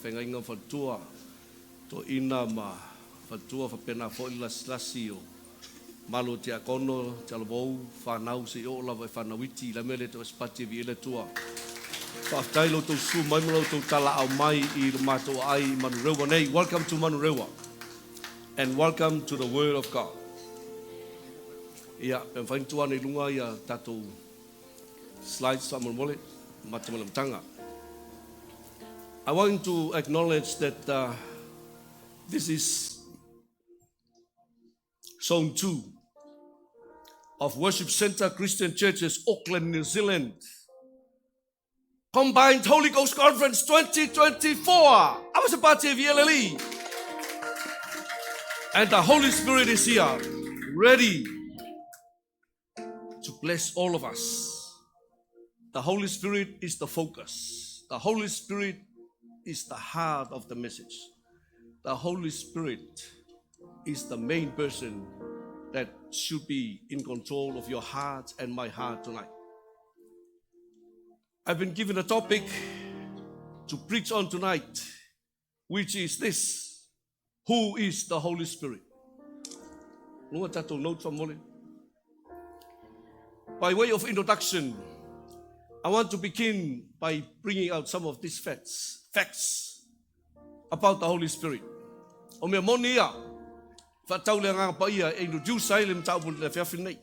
Feagaiga faletua, toeaina ma faletua faapena foi le lasilasi o malu o tiakono, tialavou, fanau seia oo lava i fanau iti, le mea lea tau esipati e viia le Atua. Faafetai lo outou susu mai ma lo outou talaau mai i lo matou aai i Manurewa nei. Welcome to Manurewa and welcome to the word of God. Ia, pe mafai ona tuu ane i luga ia tatou slides faamolemole, mata ma le amataga. I want to acknowledge that this is Zone 2 of Worship Center Christian Churches, Auckland, New Zealand. Combined Holy Ghost Conference 2024. I was about to VLLE. And the Holy Spirit is here, ready to bless all of us. The Holy Spirit is the focus. The Holy Spirit is the heart of the message. The Holy Spirit is the main person that should be in control of your heart and my heart tonight. I've been given a topic to preach on tonight, which is this: Who is the Holy Spirit? Lunga tatou notes faamolemole. By way of introduction, I want to begin by bringing out some of these facts about the Holy Spirit. O mea moni ia, faatatau le Agaga Paia e introduce ai le mataupu i le afiafi lenei.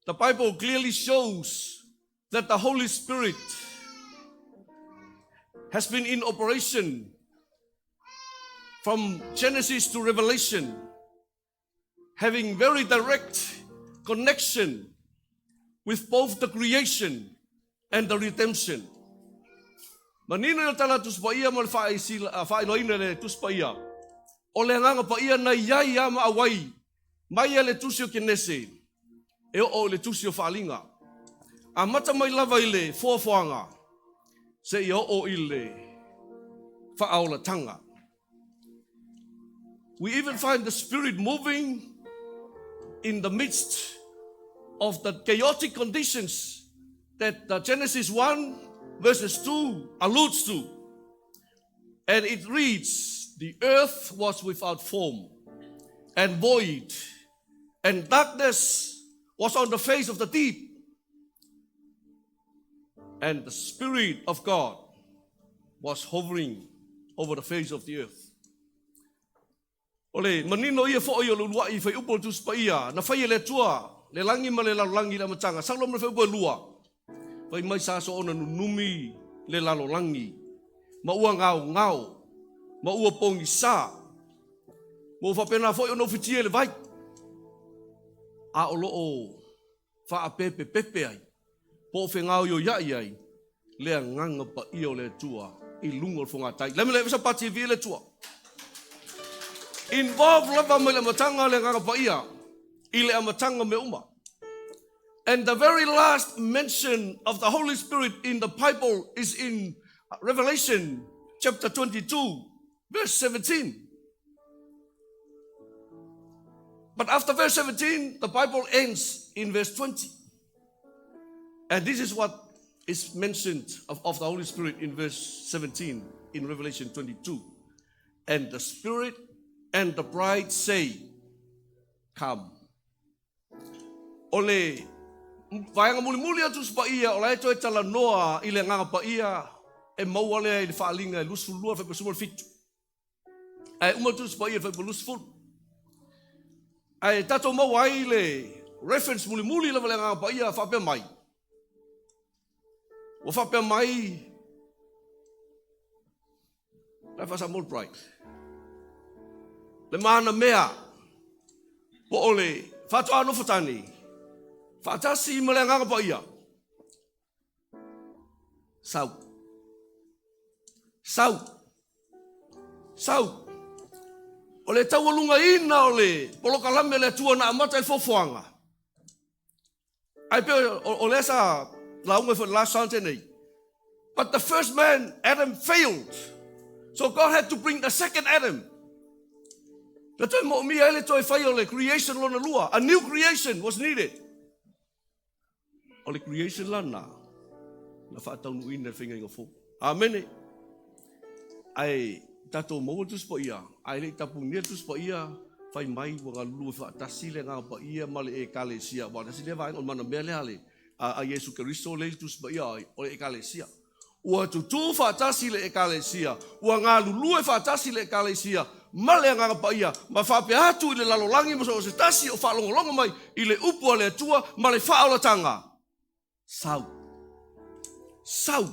The Bible clearly shows that the Holy Spirit has been in operation from Genesis to Revelation, having very direct connection with both the creation and the redemption. Manino i le tala Tusi Paia ma le faailoaina i le Tusi Paia, o le Agaga Paia na i ai a ma auai mai ia le Tusi o Kenese e oo i le Tusi o Faaliga. Amata mai lava i le foafoaga seia oo i le faaolataga. We even find the Spirit moving in the midst of the chaotic conditions that the Genesis 1 verses 2 alludes to. And it reads, "The earth was without form and void, and darkness was on the face of the deep. And the Spirit of God was hovering over the face of the earth." O le manino ia foi o le uluai fuaiupu o le Tusi Paia, na fai e le Atua le lagi ma le lalolagi i le amataga. Sau loa ma le fuaiupu e lua, fai mai sa soona nunumi le lalolagi, ma ua gaogao, ma ua pogisa, ma ua faapena foi ona ufitia i le vai, a o lo o faapepepepe ai, po o fegaoioiai ai le Agaga Paia o le Atua i luga o le fogatai. Le mea sa pati le Atua. Involve lava mai le amataga le Agaga Paia i le amataga mea uma. And the very last mention of the Holy Spirit in the Bible is in Revelation chapter 22, verse 17. But after verse 17, the Bible ends in verse 20. And this is what is mentioned of the Holy Spirit in verse 17 in Revelation 22. "And the Spirit and the bride say, 'Come.'" O le vaega mulimuli o Tusi Paia o la e toe talanoa i le Agaga Paia e maua lea i le Faaliga e 22 fuaiupu 17. Ae uma le Tusi Paia i le fuaiupu 20. Ae tatou maua ai le reference mulimuli lava le Agaga Paia faapea mai. Ua faapea mai la faasamol bright. Le mana mea po o le faatoa nofo tane faatasi ma le Agaga Paia. Sau. Sau. Sau. O le taualugaina o le polokalame a le Atua na amata i le foafoaga. Ai pe o lea sa lauga foi last Sunday nei. But the first man, Adam, failed. So God had to bring the second Adam. Na toe moomia ai le toe fai o le creation lona lua. A new creation was needed. O le creation lana na faataunuuina le faiga fou. Amene. Ae tatou maua le Tusi Paia, ae le i tapunia le Tusi Paia, fai mai ua galulue faatasi le Agaga Paia ma le Ekalesia, aua tasi lea vaega o le manamea lea a le a Iesu Keriso lea i le Tusi Paia o le Ekalesia. Ua tutū faatasi le Ekalesia, ua galulue faatasi le Ekalesia ma le Agaga Paia, ma faapea atu i le lalolagi ma so o se tasi o faalogologo mai i le Upu a le Atua ma le faaolataga. Sau. Sau.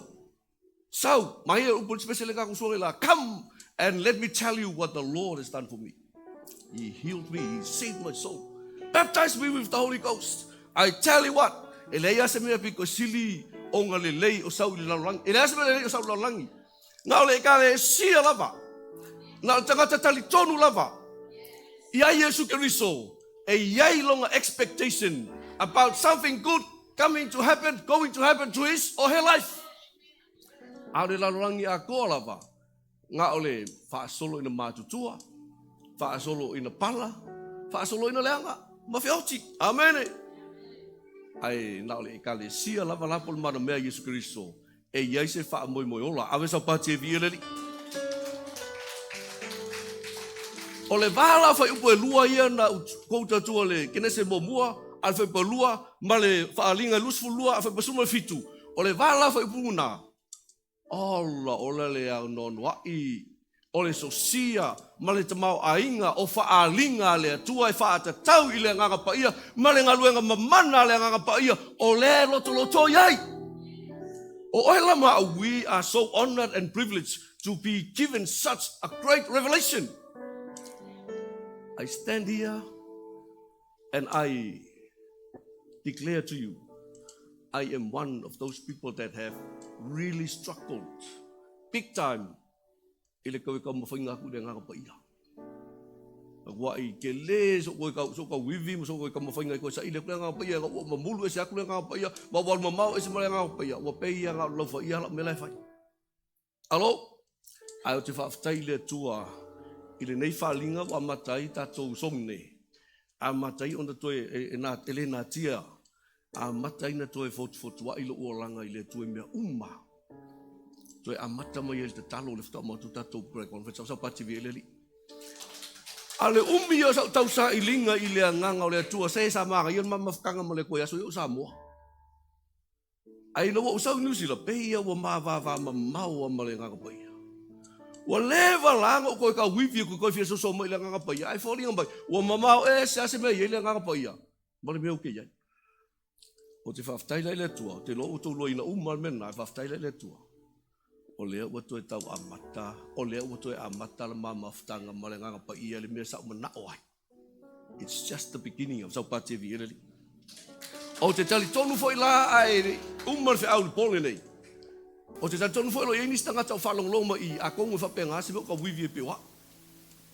Sau. Mai e upu le le kaku suaga la. Come and let me tell you what the Lord has done for me. He healed me. He saved my soul. Baptized me with the Holy Ghost. I tell you what, e leai lava se mea pito sili ona lelei o sau i le lalolagi. E leai se mea lelei o sau i le lalolagi. Na o le ekalesia lava. Na o le tagata talitonu lava. Ia Iesu Keriso, e i ai lona expectation about something good coming to happen, going to happen to his or her life. A o le lalolagi atoa lava, na o le faasolo ina matutua, faasolo ina pala, faasolo ina leaga, ma feoti. Amene. Ae na o le ekalesia lava la po le manamea Iesu Keriso, e i ai se faamoemoe ola. Ave sau pati e viia le Alii. O le va la o fuaiupu e lua ia na quote atua le Kenese muamua a le fuaiupu lua ma le Faaaliga 22 a le fuaiupu 17. O le va la o fuaiupu na, ola ola le anoanoai o le sosia ma le tamaoaiga o faaaliga a le Atua e faatatau i le Agaga Paia ma le galuega mamana a le Agaga Paia o lea e lotoloto i ai. O oe la ma au, we are so honored and privileged to be given such a great revelation. I stand here and I declare to you, I am one of those people that have really struggled big time i le tau e taumafaiga atu i le Agaga Paia. Aua i tele so'u toe tau so'u tauivi ma so'u toe taumafaiga e toe saili atu le Agaga Paia ina ua mamulu ese atu le Agaga Paia ma ua alu mamao ese ma le Agaga Paia, ua pei lava na o le laufaia lau mea la e fai. Alo! Ae ou te faafetai i le Atua i lenei faaaliga ua amata ai tatou sogi nei, amata ai ona toe e, e, e le natia, amata ai na toe fotufotuai lou olaga i le Atua i mea uma. Toe amata mai ai le tatalo o le faatoa matou tatou prayer conference au sau pati vi le alii. A le umi o sau tausailiga i le agaga o le Atua, se sa magaia le mamafutaga ma le Atua i aso ia o Samoa. Ae ina ua ou sau i Niu Sila, pei ia ua mavava mamao ma le Agaga Paia. Ua leva la ona ou toe tauivi aku toe fia soso mai i le Agaga Paia, ae foliga mai, ua mamao ese lava se mea e i ai le Agaga Paia ma le mea ou te i ai. Ou te faafetai la i le Atua, ou te iloa ua outou luaina uma lava le mea lena, ae faafetai la i le Atua, o lea ua toe tau amata, o lea ua toe amata le ma mafutaga ma le Agaga Paia i le mea sa ou manao ai. It's just the beginning of Saupati e viia le Alii. Ou te talitonu foi la ae uma le feau i le po lenei. Ou te talitonu foi o lo o i ai nisi tagata o faalogologo mai i atonu e faapena se mea o tauivi e pei o au.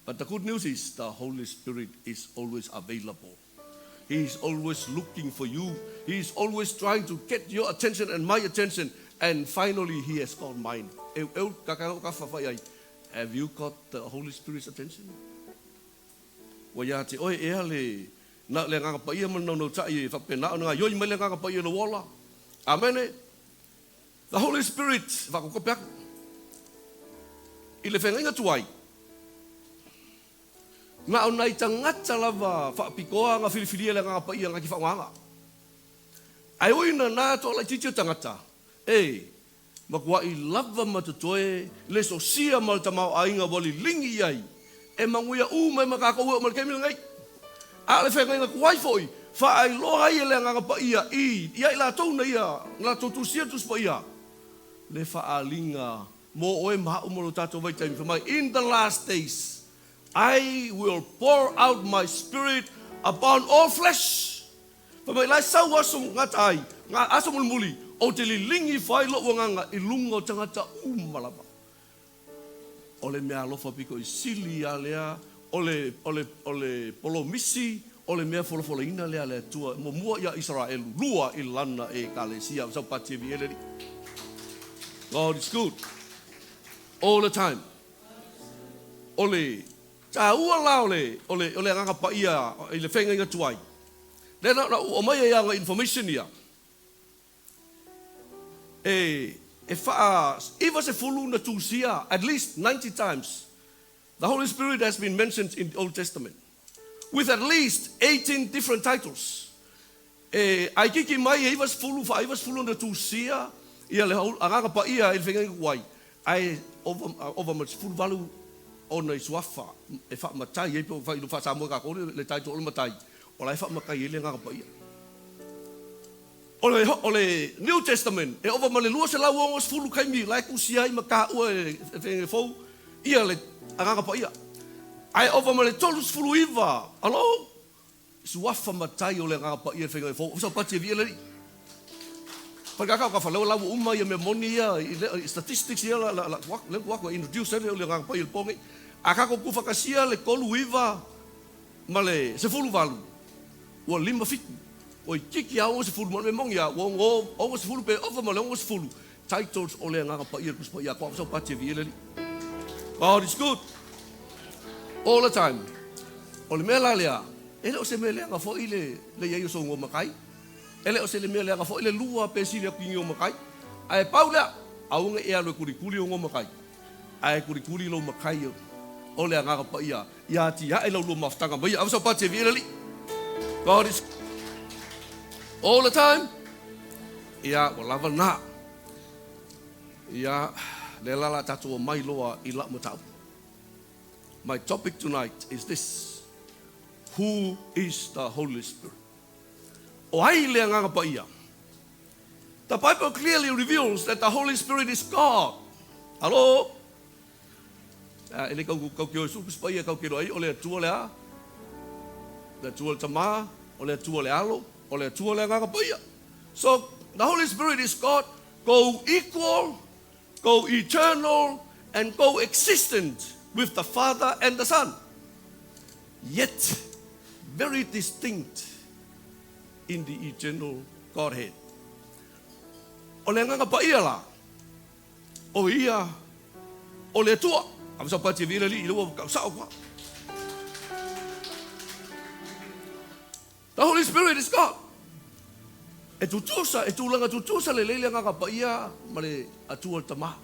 But the good news is the Holy Spirit is always available. He is always looking for you. He is always trying to get your attention and my attention. And finally, he has got mine. Eu, eu, ka ka whawhai ai. Have you got the Holy Spirit's attention? Ua ia te oe ea le, na, le Agaga Paia ma le naunautai e faapena ona gaioi mai le Agaga Paia i lou ola. Amene. The Holy Spirit, faakokope aku. I le feagaiga tuai, na o nai tagata lava faapitoa na filifilia e le Agaga Paia na te faaaogaina. Ae ui ina na toa laitiiti o tagata, e Matuai lava ma totoe le sosia ma le tamaoaiga ua liligi i ai, e manuia uma ai ma tatou e oo mai le taimi lenei. A o le feagaiga tuai foi, faailoa ai e le Agaga Paia i ia i latou na ia na latou tusia le Tusi Paia, le faaaliga mo oe ma a'u mo lo tatou vaitaimi, fai mai, In the last days I will pour out my spirit upon all flesh. Fai mai la e sau aso gata ai, ngā aso mulimuli, ou te liligi ifo ai lou agaga i luga o tagata uma lava. O le mea alofa piko i sili ia lea, o le, o le, o le polomisi, o le mea folafolaina lea a le Atua, muamua ia Isaraelu, lua i lana Ekalesia. Sau pati e viia le Alii. God is good all the time. O le taua la o le, o le, o le Agaga Paia i le feagaiga tuai, Lea na ou aumai ai ana information ia, e, E faa 90 na tusia, at least 90 times the Holy Spirit has been mentioned in the Old Testament with at least 18 different titles. E aikiki mai e 90 faa 90 na tusia ia le Agaga Paia i le Feagaiga Tuai, ae ova ma le 18 ona i suafa e faamatai ai, pe faa-Samoa e kākou le title o le matai, o la e faamatai ai le Agaga Paia. O le New Testament, e ova ma le 260 taimi la e tusia ai ma taua e le Feagaiga Fou ia le Agaga Paia. Ae ova ma le 39, alo, suafa matai o le Agaga Paia i le Feagaiga Fou. O pati e via le alii. Faikakau ka whalewa lau uma ia me moni ia i statistics ia la la le tuaku e introduce le o le Agaga Paia i le pō nei. A kākou tuufakasia le 39 ma le 18, ua 57. Ua itiiti a 60 ma le mea moni a ua 60 pe ova ma le 60 titles o le Agaga Paia i le Tusi Paia a Koa sau pati e via le alii. God is good all the time. O le mea la lea, e le o se mea leaga foi le iai o sou matai. E le o se le mea leaga foi le lua pe sili atu i o matai. Ae pau lea, aua e alu e kulikuli o matai. Ae kulikuli lo matai o le Agaga Paia ia ti ae lau lua mafutaga mai. Ava sau pati e via le alii. God is all the time. Ia, ua lava na. Ia, le la la tatou mai loa i lau mataupu. My topic tonight is this. Who is the Holy Spirit? O ai le Agaga Paia? The Bible clearly reveals that the Holy Spirit is God. Hello? E le kau kau ke o Iesu Paia kau ke ai o le Atua le a. Le Atua le Tama, o le Atua le Alo, o le Atua le Agaga Paia. So, the Holy Spirit is God, co-equal, co-eternal, and co-existent with the Father and the Son. Yet, very distinct in the eternal Godhead. O le Agaga Paia la, o ia, o le Atua. A sa pati vila li i lua kau sao kwa. The Holy Spirit is God. E tutusa, e tulaga tutusa le leile Agaga Paia ma le Atua le Tama.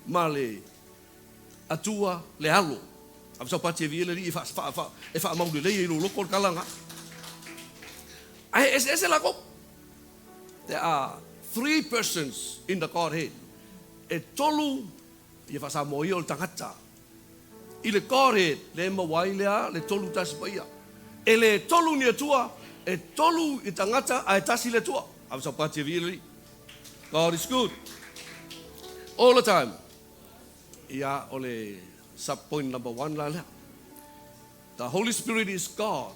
Ma le Atua le Alo. A sa pati vila li i fa fa fa e fa mau le lei i lo loko le kalanga. Ae ese ese la ko. There are three persons in the Godhead. E tolu ia fa sa mo ia o le tagata. I le Godhead, le mawai lea, le tolu tasi paia. E le tolu ni Atua, e tolu i tagata ae tasi le Atua. A sa pati e li. God is good all the time. Ia o le sub point number 1 la lea. The Holy Spirit is God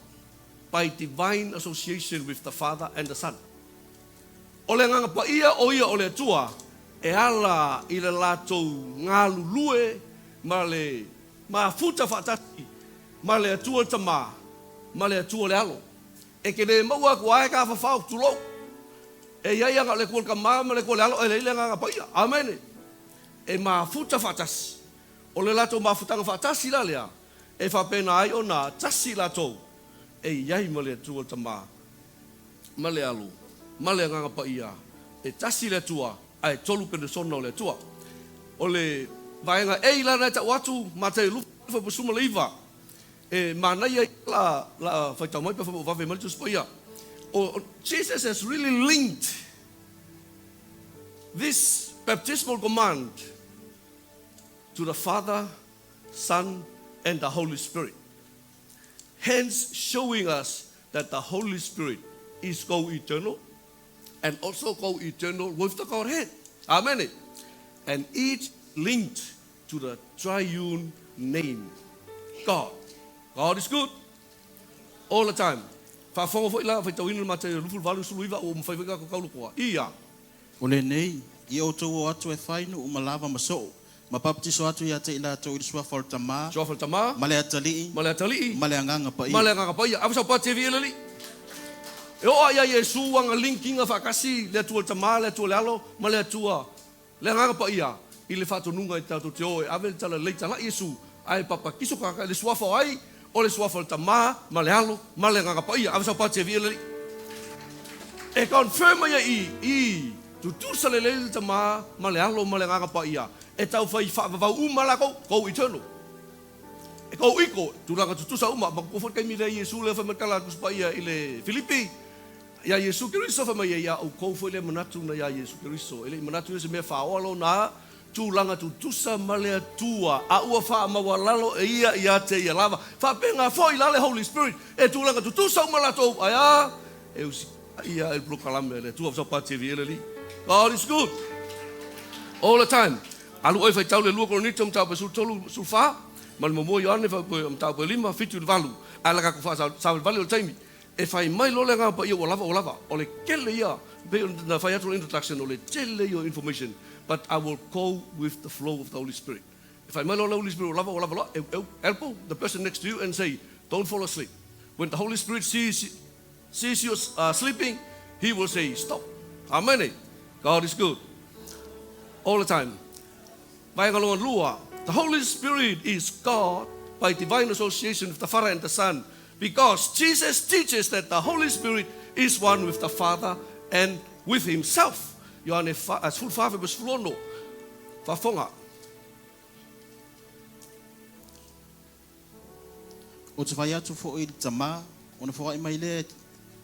by divine association with the Father and the Son. O le Agaga Paia o ia o le Atua e ala i le latou galulue ma le mafuta faatasi ma le Atua le Tama ma le Atua le Alo. E ke le maua aku ae ka whawhao tulou. E iai anga o le Atua le Tama ma le Atua le Alo e leile Agaga Paia. Amen. E mafuta faatasi. O le latou mafutaga faatasi la lea, e whapena ai o nā tasi latou e iai ma le Atua le Tama ma le Alo ma le Agaga Paia e tasi le Atua ae tolu peresona o le Atua. O le vaega e i lana e tau atu Matei 29 e manaia la la whaitau mai pe wha wawe mai Tusi Paia. O Jesus has really linked this baptismal command to the Father, Son, and the Holy Spirit. Hence showing us that the Holy Spirit is co-eternal and also co-eternal with the Godhead. Amen. And each linked to the triune name, God. God is good all the time. Whaafonga foi la, whaitauina le Matei 28 o mwhai whaika ko kaulukoa. Ia. O lenei, i outou o atu e fai nuu ma lava ma soo, ma papatiso atu ia te i latou i le suafa o le Tama, Suafa le Tama, ma le Atalii, ma le Atalii, ma le Agaga Paia. Ma le Agaga Paia. Ava sau pati e vi ele li. E oa ia Iesu anga linkinga whakasi le Atua le Tama, le Atua le Alo, ma le Atua le Agaga Paia i le whaatonunga i tātou te oe. Ave le tala leita la Iesu, ai papa kiso kaka le suafa o ai, o le suafa o le Tama, ma le Alo, ma le Agaga Paia. Ava sau pati e vi ele li. E confirma ia i Tutusa lelei le Tamā ma le Alo ma le Agaga Paia, e taufai faavavau uma lakou, co eternal. E co equal, tulaga tutusa uma. Manatua foi le taimi lea Iesu lea fai mai le tala a le Tusi Paia i le Filipi, iā Iesu Keriso fai mai ai, Ia outou foi lea manatu na iā Iesu Keriso, e le i manatu ia se mea faoa lona tulaga tutusa ma le Atua, a ua faamaualalo e ia ia te ia lava. Faapena foi la le Holy Spirit, e tulaga tutusa uma latou, ae a? E usitai ia i le polokalame a le Atua. Fesoasoani e le Alii. God is good all the time. Alu oe faitau le 2 Korinito mataupu e 13 14 ma le 1 Ioane mataupu e 5 7 i le 8. Ae la tatou faasavalivali o le taimi e fai mai loa le Agaga Paia ua lava ua lava. O le tele ia, pei ona fai atu le introduction, o le tele ia o information, but I will go with the flow of the Holy Spirit. E fai mai loa le Holy Spirit ua lava ua lava loa, elbow the person next to you and say, don't fall asleep. When the Holy Spirit sees you sleeping, he will say, stop. Amen. God is good all the time. Vaega lona lua, the Holy Spirit is God by divine association with the Father and the Son, because Jesus teaches that the Holy Spirit is one with the Father and with himself. Ioane 14 16. Faafofoga. Ou te fai atu foi i le Tamā, ona foai mai lea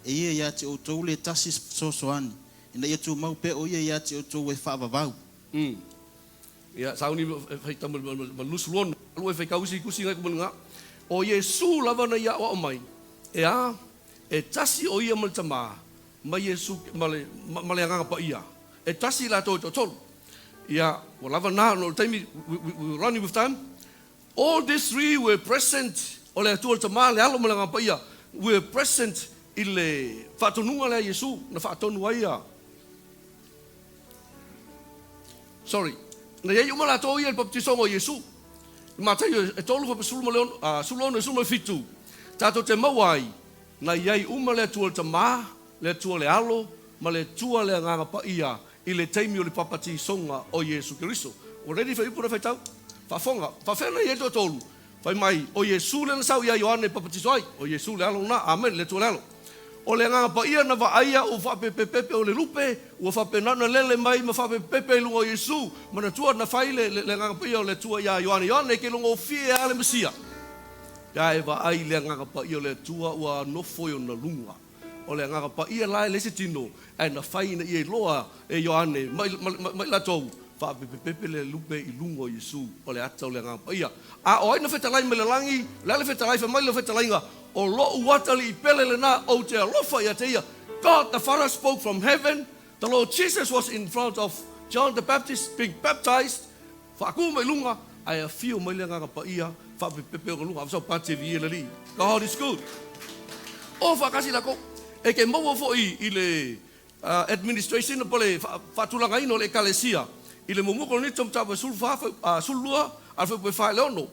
e ia ia te outou le tasi fesoasoani, ina ia tumau pea o ia ia te outou e faavavau. Ia, sauni faitau ma 26, alu e faitau isi tusi nai kumalinga. O Iesu lava na ia aoao mai, e a, e tasi o ia ma le Tamā, ma Iesu, ma le Agaga Paia. E tasi latou e toatolu. Ia, ua lava na, no le taimi, we running with time. All these three were present, o le Atua le Tamā, le Alo ma le Agaga Paia, were present i le faatonuga lea Iesu na faatonu ai ia. Sorry. Na iai uma latou ia i le papatisoga o Iesu. I Mataio e 3 16 17, tatou te maua ai, na iai uma le Atua le Tamā, le Atua le Alo, ma le Atua le Agaga Paia i le taimi o le papatisoga o Iesu Keriso. Ua ready fuaiupu na faitau? Faafofoga. Faafefea na iai le toatolu? Fai mai, o Iesu lea na sau ia Ioane e papatiso ai. O Iesu le Alo lena. Amen, le Atua le Alo. O le Agaga Paia na vaaia ua faapepepepe o le lupe, ua faapena ona lele mai ma faapepepepe i luga o Iesu. Manatua na fai le Agaga Paia o le Atua ia Ioane. Ioane e kelogofie a le Mesia. Pe e vaai le Agaga Paia o le Atua ua nofo i ona luga. O le Agaga Paia la e leai se tino, ae na fai ina ia iloa e Ioane mai latou, faapepepepe le lupe i luga o Iesu, o le ata o le Agaga Paia. A o ai na fetalai mai le lagi, o le a le fetalai, fai mai le fetalaiga, o lou atalii pele lena, ou te alofa ia te ia. God the Father spoke from heaven. The Lord Jesus was in front of John the Baptist being baptized. Faatu mai luga, ae afio mai le Agaga Paia, faapepepe o luga. Avasau pati e vie le Alii. God is good. O faatasi lakou. E te maua foi i le administration po le faatulagaina o le Ekalesia i le 1 Korinito mataupu e 14 12 a le fuaiupu e 4 i le 6.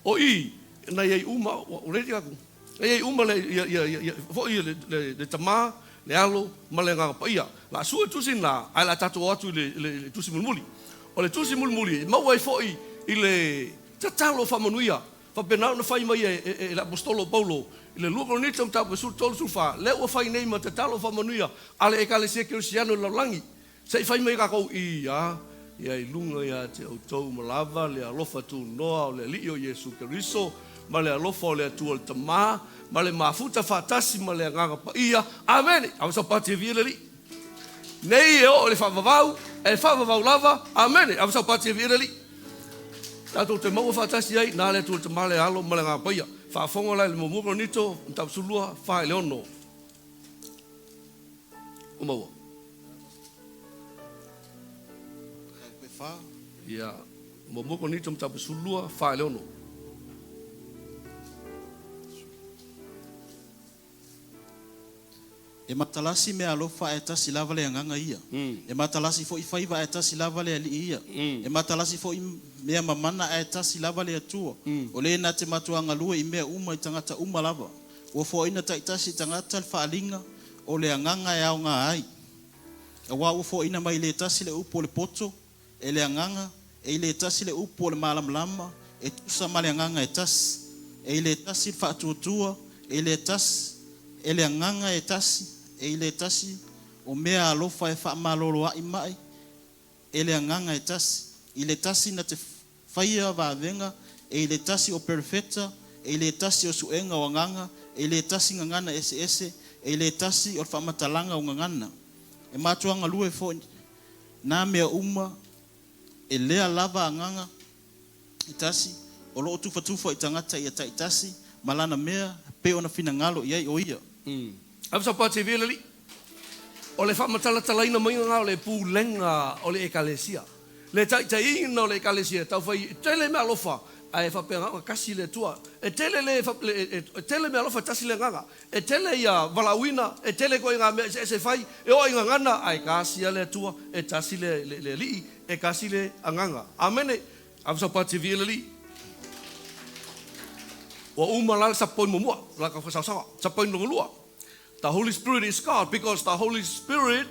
O i na iai uma, ua ready aku. Na iai uma le ia ia foi le Tamā, le Alo ma le Agaga Paia. La sue tusi na, ae la tatou o atu i le tusi mulimuli. O le tusi mulimuli e maua ai foi i le tatalo faamanuia faapena ona fai mai e le Aposetolo o Paulo i le 2 Korinito mataupu e 13 14, lea ua fai nei ma tatalo faamanuia a le Ekalesia Kerisiano i le lalolagi. Se i fai mai tatou ia ia i luga ia te outou ma lava le alofa tunoa o le Alii o Iesu Keriso ma le alofa o le Atua le Tamā ma le mafuta faatasi ma le Agaga Paia. Amene. Avasau pati e vie le Alii. Nei e oo le faavavau, e faavavau lava. Amene. Avasau pati e vie le Alii. Tatou te maua faatasi ai na le Atua le Tamā, le Alo ma le Agaga Paia. Faafofoga la i le 1 Korinito mataupu 12 4 i le 6. O maua. Ia, 1 Korinito mataupu 12 4 i le 6. E matalasi mea alofa ae tasi lava le Agaga ia. E matalasi foi faiva ae tasi lava le Alii ia. E matalasi foi mea mamana ae tasi lava le Atua. O le na te matuaga lue i mea uma i tagata uma lava. Ua foaina taitasi i tagata le faaaliga o le Agaga e aoga ai. Auā ua foaina mai le tasi le upu o le poto e le Agaga, e i le tasi le upu o le malamalama, e tusa ma le Agaga e tasi. E i le tasi le faatuatua, e i le tasi, e le Agaga e tasi, e i le tasi O mea alofa e faamaloloa'i mai e le Agaga e tasi. I le tasi na te faia vavega, e i le tasi o perofeta, e i le tasi o suega o agaga, e i le tasi gagana eseese, e i le tasi o le faamatalaga o gagana. E matua galue fo'i nā mea uma e lea lava Agaga e tasi, o loo tufatufa i tagata ia taitasi ma lana mea pe ona finagalo i ai o ia. Ave sau pati via le O le faamatalatalaina mai ngā o le pulega o le ekalesia. Le taitaiina o le ekalesia, tau fai, tele mea alofa, ae faapea kasi le Atua. E tele le, e tele mea alofa tasi le agaga. E tele ia valaauina, e tele koe ngā mea se fai, e o i ngana, ae kasi le Atua, e tasi le alii, e kasi le agaga. Amene. Ave sau pati via le li. Ua uma la le sapoi muamua, la ka whasawasawa, sapoi lua. The Holy Spirit is God because the Holy Spirit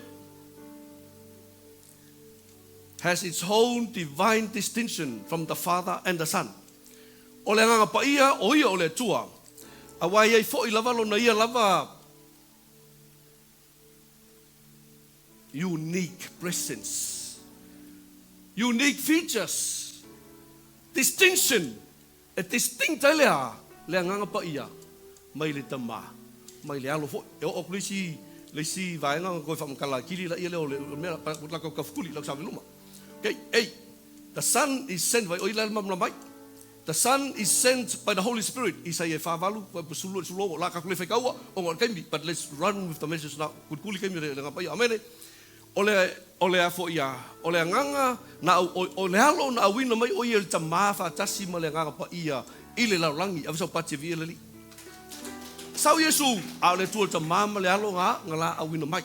has its own divine distinction from the Father and the Son. O le agaga paia o ia o le Atua. Auā e i ai fo'i lava lona ia lava unique presence, unique features, distinction, e distinct ai lea le agaga paia mai le Tamā, mai le Alo fo'i. E oo atu le isi vaega na toe faamatala akili laia lea o le mea la kau tafukuli lau saveluma. Okay, hey, the Son is sent by oi la mamla mai. The Son is sent by the Holy Spirit. Isaia 48, sulu sulu la ka kule whaikaua o ngā kaimi. But let's run with the message now. Kuli kaimi le ngā pai. Amene. O le afo ia, o le agaga na o le alo na auina mai o ia le tamā faatasi ma le agaga paia i le lalolagi. Ave sau pati via le li. Sau Iesu, a o le Atua le tamā ma le alo ngā ngā la auina mai.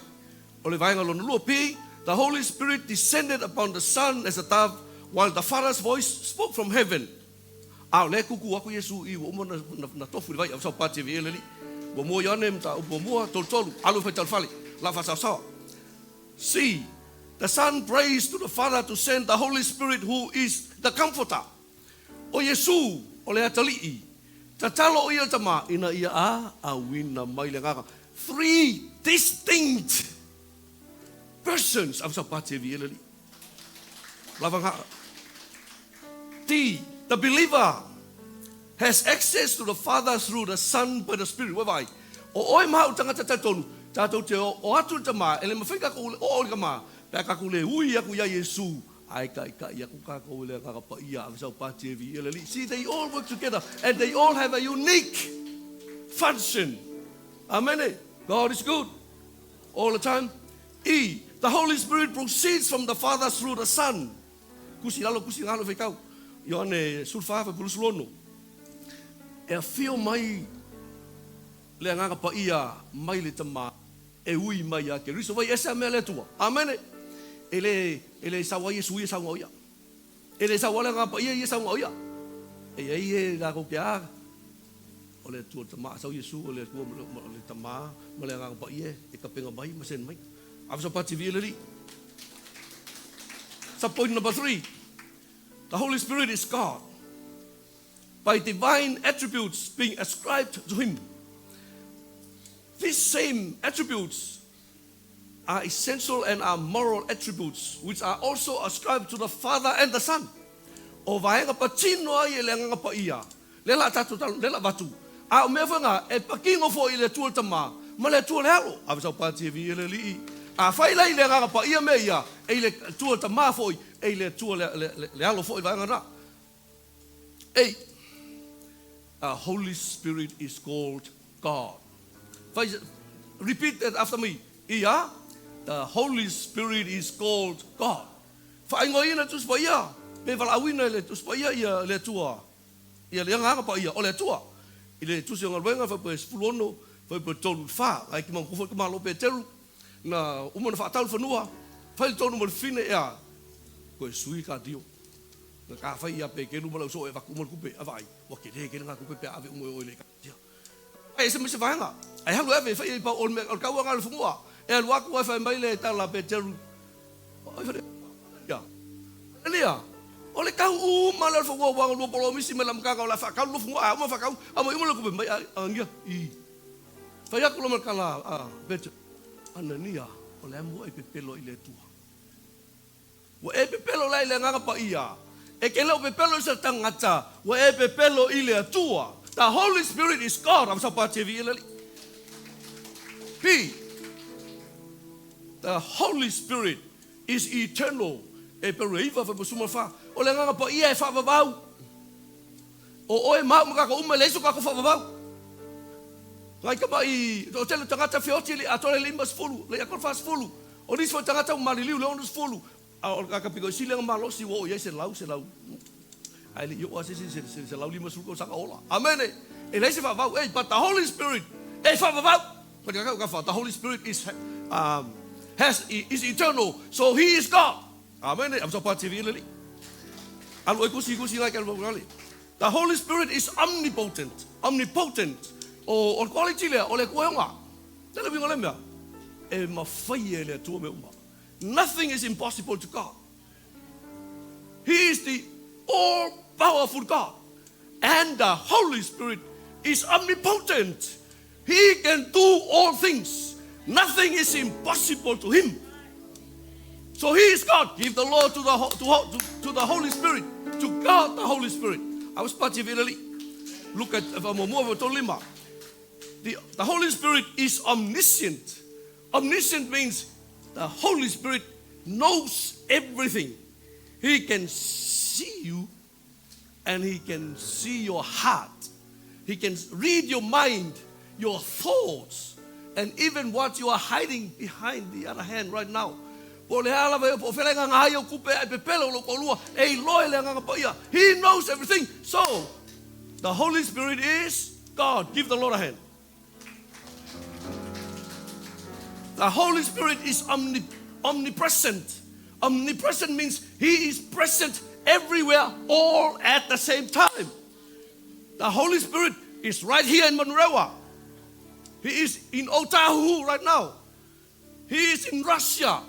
O le vaega lona lua P, the Holy Spirit descended upon the Son as a dove while the Father's voice spoke from heaven. A o le kuku aku Iesu i ua uma na tofu le vai au sau pati via le li. Ua mua Ioane mta upu mua tolu tolu alu fai talfale la fasawasawa. C, the Son prays to the Father to send the Holy Spirit, who is the Comforter. O Iesu, o le atalii, tatalo o ia tama ina ia a auina mai le agaga. Three distinct persons. Ave sau pati e le li. Lava ngā. D, the believer has access to the Father through the Son by the Spirit. Ua vai. O oe maha o tangata talitonu, tātou te o atu le tamā, e le mawhai kākou le o o le tamā, pe a kākou le ui aku ia Iesu, ai kai kai aku kākou le agaga paia, ave sau pati e vi e le li. See, they all work together and they all have a unique function. Amen. God is good all the time. E, the Holy Spirit proceeds from the Father through the Son. Kusi lalo, kusi ngalo whaikau. Ioane sulfa fa pulusulono. E afio mai le agaga paia mai le tamā e ui mai a Keriso vai ese a mea le Atua. Amene. E le sau ai Iesu ia sau ia. E le sau ale agaga paia ia sau ia. E ai e la ko ke a o le Atua tamā sau Iesu o le Atua o le tamā ma le agaga paia e kapenga mai ma sen mai. Ave sau pati vi le li. So point number 3. The Holy Spirit is God by divine attributes being ascribed to him. These same attributes are essential and are moral attributes which are also ascribed to the Father and the Son. O vaega patino ai e le agaga paia. Le la tātou talo, le la vatu. A o mea whanga, e pakingo fo i le Atua le tamā, ma le Atua le alo. Ave sau pati e vi e le lii. A whai lai le agaga paia me ia, e i le Atua le tamā foi, e i le Atua le alo foi vaega na. Ei, the Holy Spirit is called God. Repeat that after me. Ia, the Holy Spirit is called God. Whaingo ina Tusi Paia, pe valaauina le Tusi Paia ia le Atua. Ia le agaga paia o le Atua. I le tusi o galuega fai pe 16, fai pe 3 4. Ai ki mangu foi ka malo pe teru, na uma na whaatau whanua, fai le tonu mo le fine ea, koe sui ka dio. Na ka fai ia pe kelu ma lau so e vaku mo le kupe, a vai, wa ke le ke ngā kupe pe ave umo e oi le ka tia. Ai se mise vaega. Ai halu ave fai i pa o le o kaua ngā le fungua. E alu aku ai fai mai le tala pe teru. Oi fai ia. Elia. O le kau u ma le fungua wa lu polo misi me la mkaka o la fa kau lu fungua a uma fa kau a mo le kupe mai a ngia i. Fai aku lo kala a Peter. Anania. O le a mua e pepelo i le Atua. Ua e pepelo la i le Agaga Paia. E ke le o pepelo i se tagata, ua e pepelo i le Atua. The Holy Spirit is God. Am sa pa te vi le. P. The Holy Spirit is eternal. E pero e iva fa suma fa. O le Agaga Paia e faavavau. O oe ma au ma kako uma e leai so kako faavavau. Ngai tama'i o tele tagata feoti le atoa le 50, le atoa le 40. O nisi foi tagata ua maliliu le 60. A o le tagata pito sili ona malosi ua oo i ai 100, 100. Ae le i oo lava se isi i se 150 tausaga ola. Amene. E leai se faavavau. Ei, but the Holy Spirit e faavavau. The Holy Spirit is, has, is eternal, so He is God. Amene. The Holy Spirit is omnipotent. Omnipotent. O le quality lea, o le Atua e oga. Tele uiga o lea mea, e mafai e le Atua mea uma. Nothing is impossible to God. He is the all powerful God. And the Holy Spirit is omnipotent. He can do all things. Nothing is impossible to him. So he is God. Give the Lord to the, to the Holy Spirit. To God the Holy Spirit. I was part of Italy. Look at the Holy Spirit is omniscient. Omniscient means the Holy Spirit knows everything. He can see you and he can see your heart. He can read your mind, your thoughts, and even what you are hiding behind the other hand right now. Po le ala vai po fela nga ngai o kupe ai pepelo lo kolua e iloe le nganga paia. He knows everything. So, the Holy Spirit is God. Give the Lord a hand. The Holy Spirit is omnipresent. Omnipresent means He is present everywhere, all at the same time. The Holy Spirit is right here in Manurewa. He is in Otahuhu right now. He is in Russia,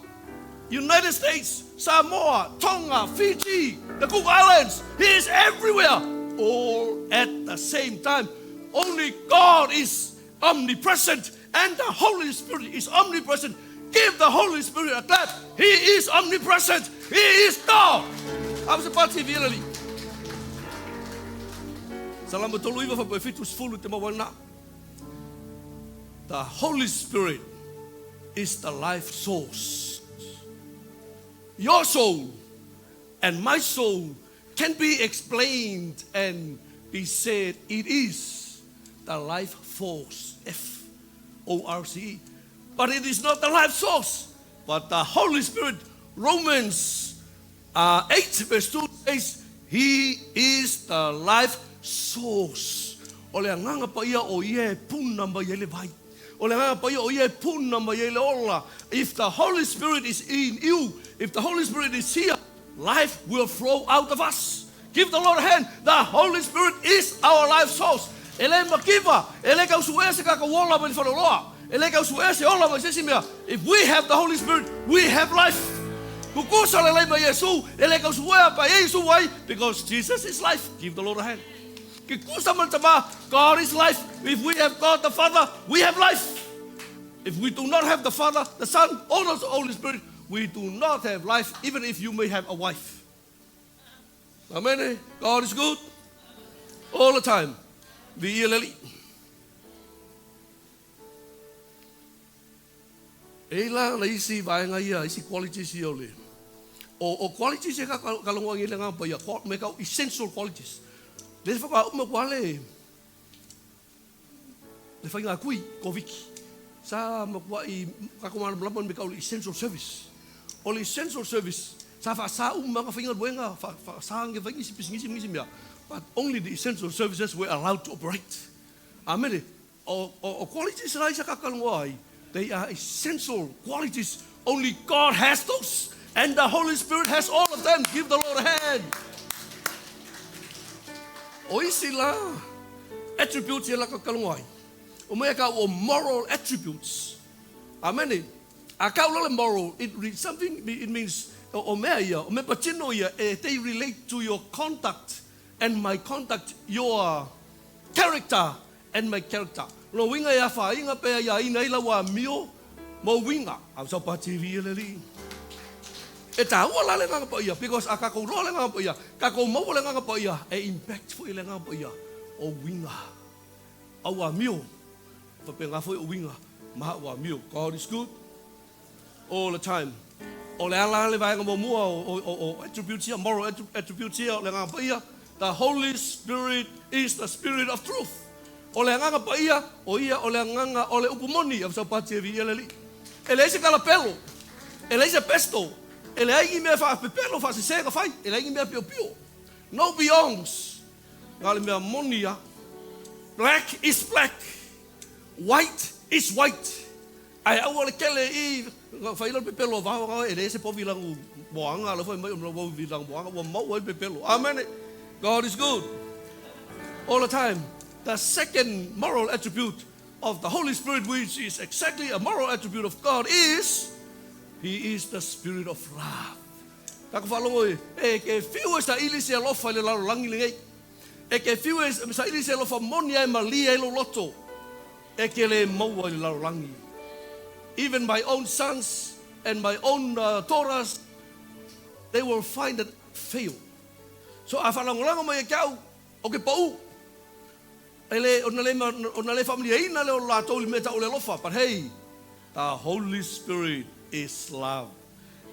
United States, Samoa, Tonga, Fiji, the Cook Islands. He is everywhere, all at the same time. Only God is omnipresent, and the Holy Spirit is omnipresent. Give the Holy Spirit a clap. He is omnipresent. He is God. The Holy Spirit is the life source. Your soul and my soul can be explained and be said it is the life force, F-O-R-C-E. But it is not the life source, but the Holy Spirit. Romans 8 verse 2 says, He is the life source. O le Agaga Paia o ia e puna mai ai le vai. O le Agaga Paia o ia e puna mai ai le ola. If the Holy Spirit is in you, if the Holy Spirit is here, life will flow out of us. Give the Lord a hand. The Holy Spirit is our life source. E le makiva, e le kausuea se kakawola mai le faleoloa. E le kausuea se ola mai se isi mea. If we have the Holy Spirit, we have life. Kukusa le lei mai Iesu, e le kausuea pa Iesu ai, because Jesus is life. Give the Lord a hand. Ke kusa ma le tama, God is life. If we have God the Father, we have life. If we do not have the Father, the Son, or the Holy Spirit, we do not have life, even if you may have a wife. Amen. God is good all the time. Vi ia le Alii. E la na isi vaega ia, isi qualities ia o le o qualities e ka logoa i le Agaga Paia, me ka essential qualities. Le whakauma kua le le whainga kui, Koviki. Sa makua'i kako malamalama me ka o le essential service. O le essential service, sa whaasa uma nga whainga luenga, whaasa nge whaingi si pisingisi ngisi mea. But only the essential services were allowed to operate. Amene, o qualities la isa kakalongoa ai, they are essential qualities. Only God has those, and the Holy Spirit has all of them. Give the Lord a hand. O isi la attributes ia la kakalongoa ai. O mea ka o moral attributes. Amene. A kau le moral, it something, it means, o mea ia, o mea patino ia, e they relate to your conduct and my conduct, your character and my character. Lo winga ia whainga pe ia ina i lawa mio, Ma uiga, a sau pa TV le alii. E taua la le Agaga Paia because a tatou iloa le Agaga Paia, tatou maua le Agaga Paia, e impact foi le Agaga Paia o uiga au amio, faapena foi o uiga ma au amio. God is good all the time. O le ala le vaega muamua o attributes ia, moral attributes ia o le Agaga Paia, the Holy Spirit is the spirit of truth. O le Agaga Paia, o ia o le Agaga o le upu moni, a sau pati e viia le Alii. E leai se talapelo, e leai se pesto, e leai ni mea faapepelo faasese na fai, e leai ni mea piopio. No beyonds. Na o le mea moni lava. Black is black, white is white. Ae aua le tele i fai le pepelo a vao e leai se povi lanu moaga la fai mai o povi lanu moaga ua maua ai le pepelo. Amen. God is good all the time. The second moral attribute of the Holy Spirit, which is exactly a moral attribute of God, is He is the Spirit of love. Tatou faalogo e ke fiu e saili se alofa i le lalolagi lenei. E ke fiu e saili se alofa moni ai malie ai lou loto. E ke le maua i le lalolagi. Even my own sons and my own daughters, they will find that fail. So a faalagolago mai e ke au, o ke pau, e le, ona le, ona le faamaliaina le o latou i le mea tau o le alofa. But hey, the Holy Spirit is love.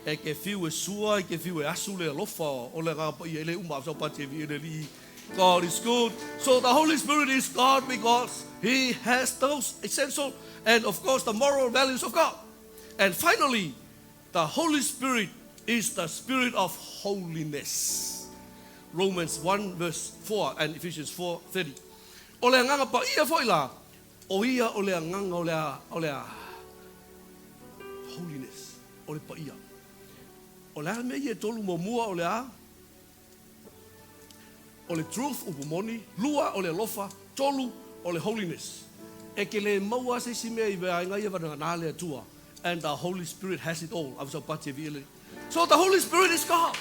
E ke fiu e sua, e ke fiu e asu le alofa o le Agaga Paia e le uma sau pati e vi le alii. God is good. So the Holy Spirit is God because He has those essential and of course the moral values of God. And finally, the Holy Spirit is the spirit of holiness. Romans 1 verse 4 and Ephesians 4:30. O le Agaga Paia foi la, o ia o le Agaga o le holiness, o le paia. O le a mea ia e tolu muamua o le a? O le truth upu moni, lua o le alofa, tolu o le holiness. E ke le maua se isi mea i vaega ia vana na le Atua. And the Holy Spirit has it all. Ava sau pati e vi ele. So the Holy Spirit is God.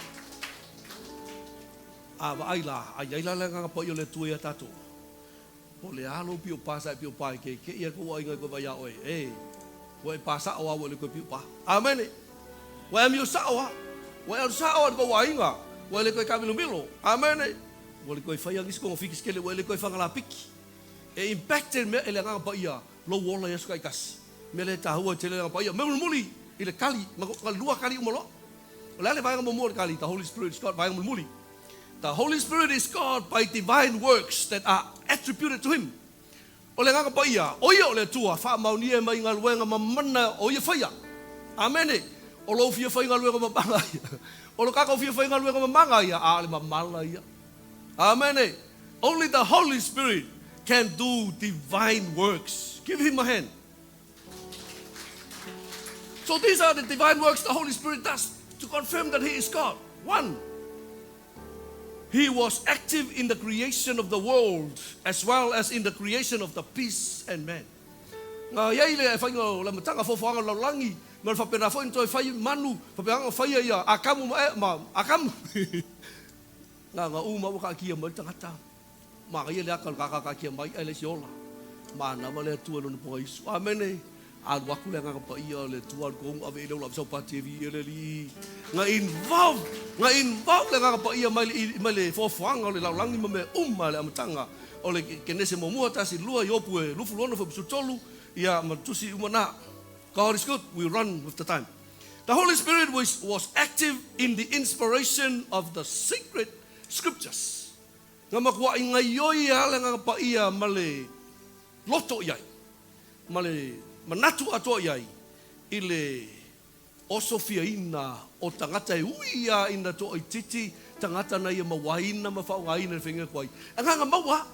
A vaai la, ai ai la le Agaga Paia o le Atua ia tatou. Po le alo pio pa sa pio pa ke ke ia ko ai ngai ko vai oe. E, ua e pa sa o au le ko pio pa. Amen. Ua e mio sa o Ua e sa o ko wainga. Ua le koe kamilo milo. Amen. Ua le koe whai angisi ko ngofiki skele, ua le koe whangala piki. E impacted mea e le Agaga Paia lou ola i aso taitasi. Mea le tahua te le Agaga Paia. Me mulimuli i le kali, ma ka lua kali umaloa. O le ale vaega muamua o le kali, the Holy Spirit is God, vaega mulimuli. The Holy Spirit is God by divine works that are attributed to Him. O le Agaga Paia, o ia o le Atua, faamaonia e mai galuega mamana o ia faia. Amene. O lou fia fai galuega mamana ia. O lo tatou fia fai galuega mamana ia, a le mamala ia. Amene. Only the Holy Spirit can do divine works. Give him a hand. So these are the divine works the Holy Spirit does to confirm that He is God. One, He was active in the creation of the world as well as in the creation of the beasts and man. Nga iai le whainga o le matanga fofoanga o lalolagi, ma le faapena foi na toe fai manu, faapena faia ia Akamu ma, e, ma Akamu. Nga nga u ma waka kia mai le tagata. Ma ia le aka o le kakakakia mai ai le si ola. Ma na le Atua lona poga Isu. Amene. Alu aku le Agaga Paia o le Atua alu kogu ave i le ola sau pati e vi ele li. Nga involve le Agaga Paia mai le foafoaga o le lalolagi ma mea uma le amataga. O le Kenese muamua tasi lua Iopu e 26 fo tolu ia ma tusi uma na. God is good. We run with the time. The Holy Spirit was active in the inspiration of the sacred scriptures. Nga makua i ngai oi ale Agaga Paia ma le loto iai. Ma le manatu atoa iai i le osofiaina o tagata e ui ia ina to titi tagata na ia mawaina ma faaaogaina le faiga koai. Agaga maua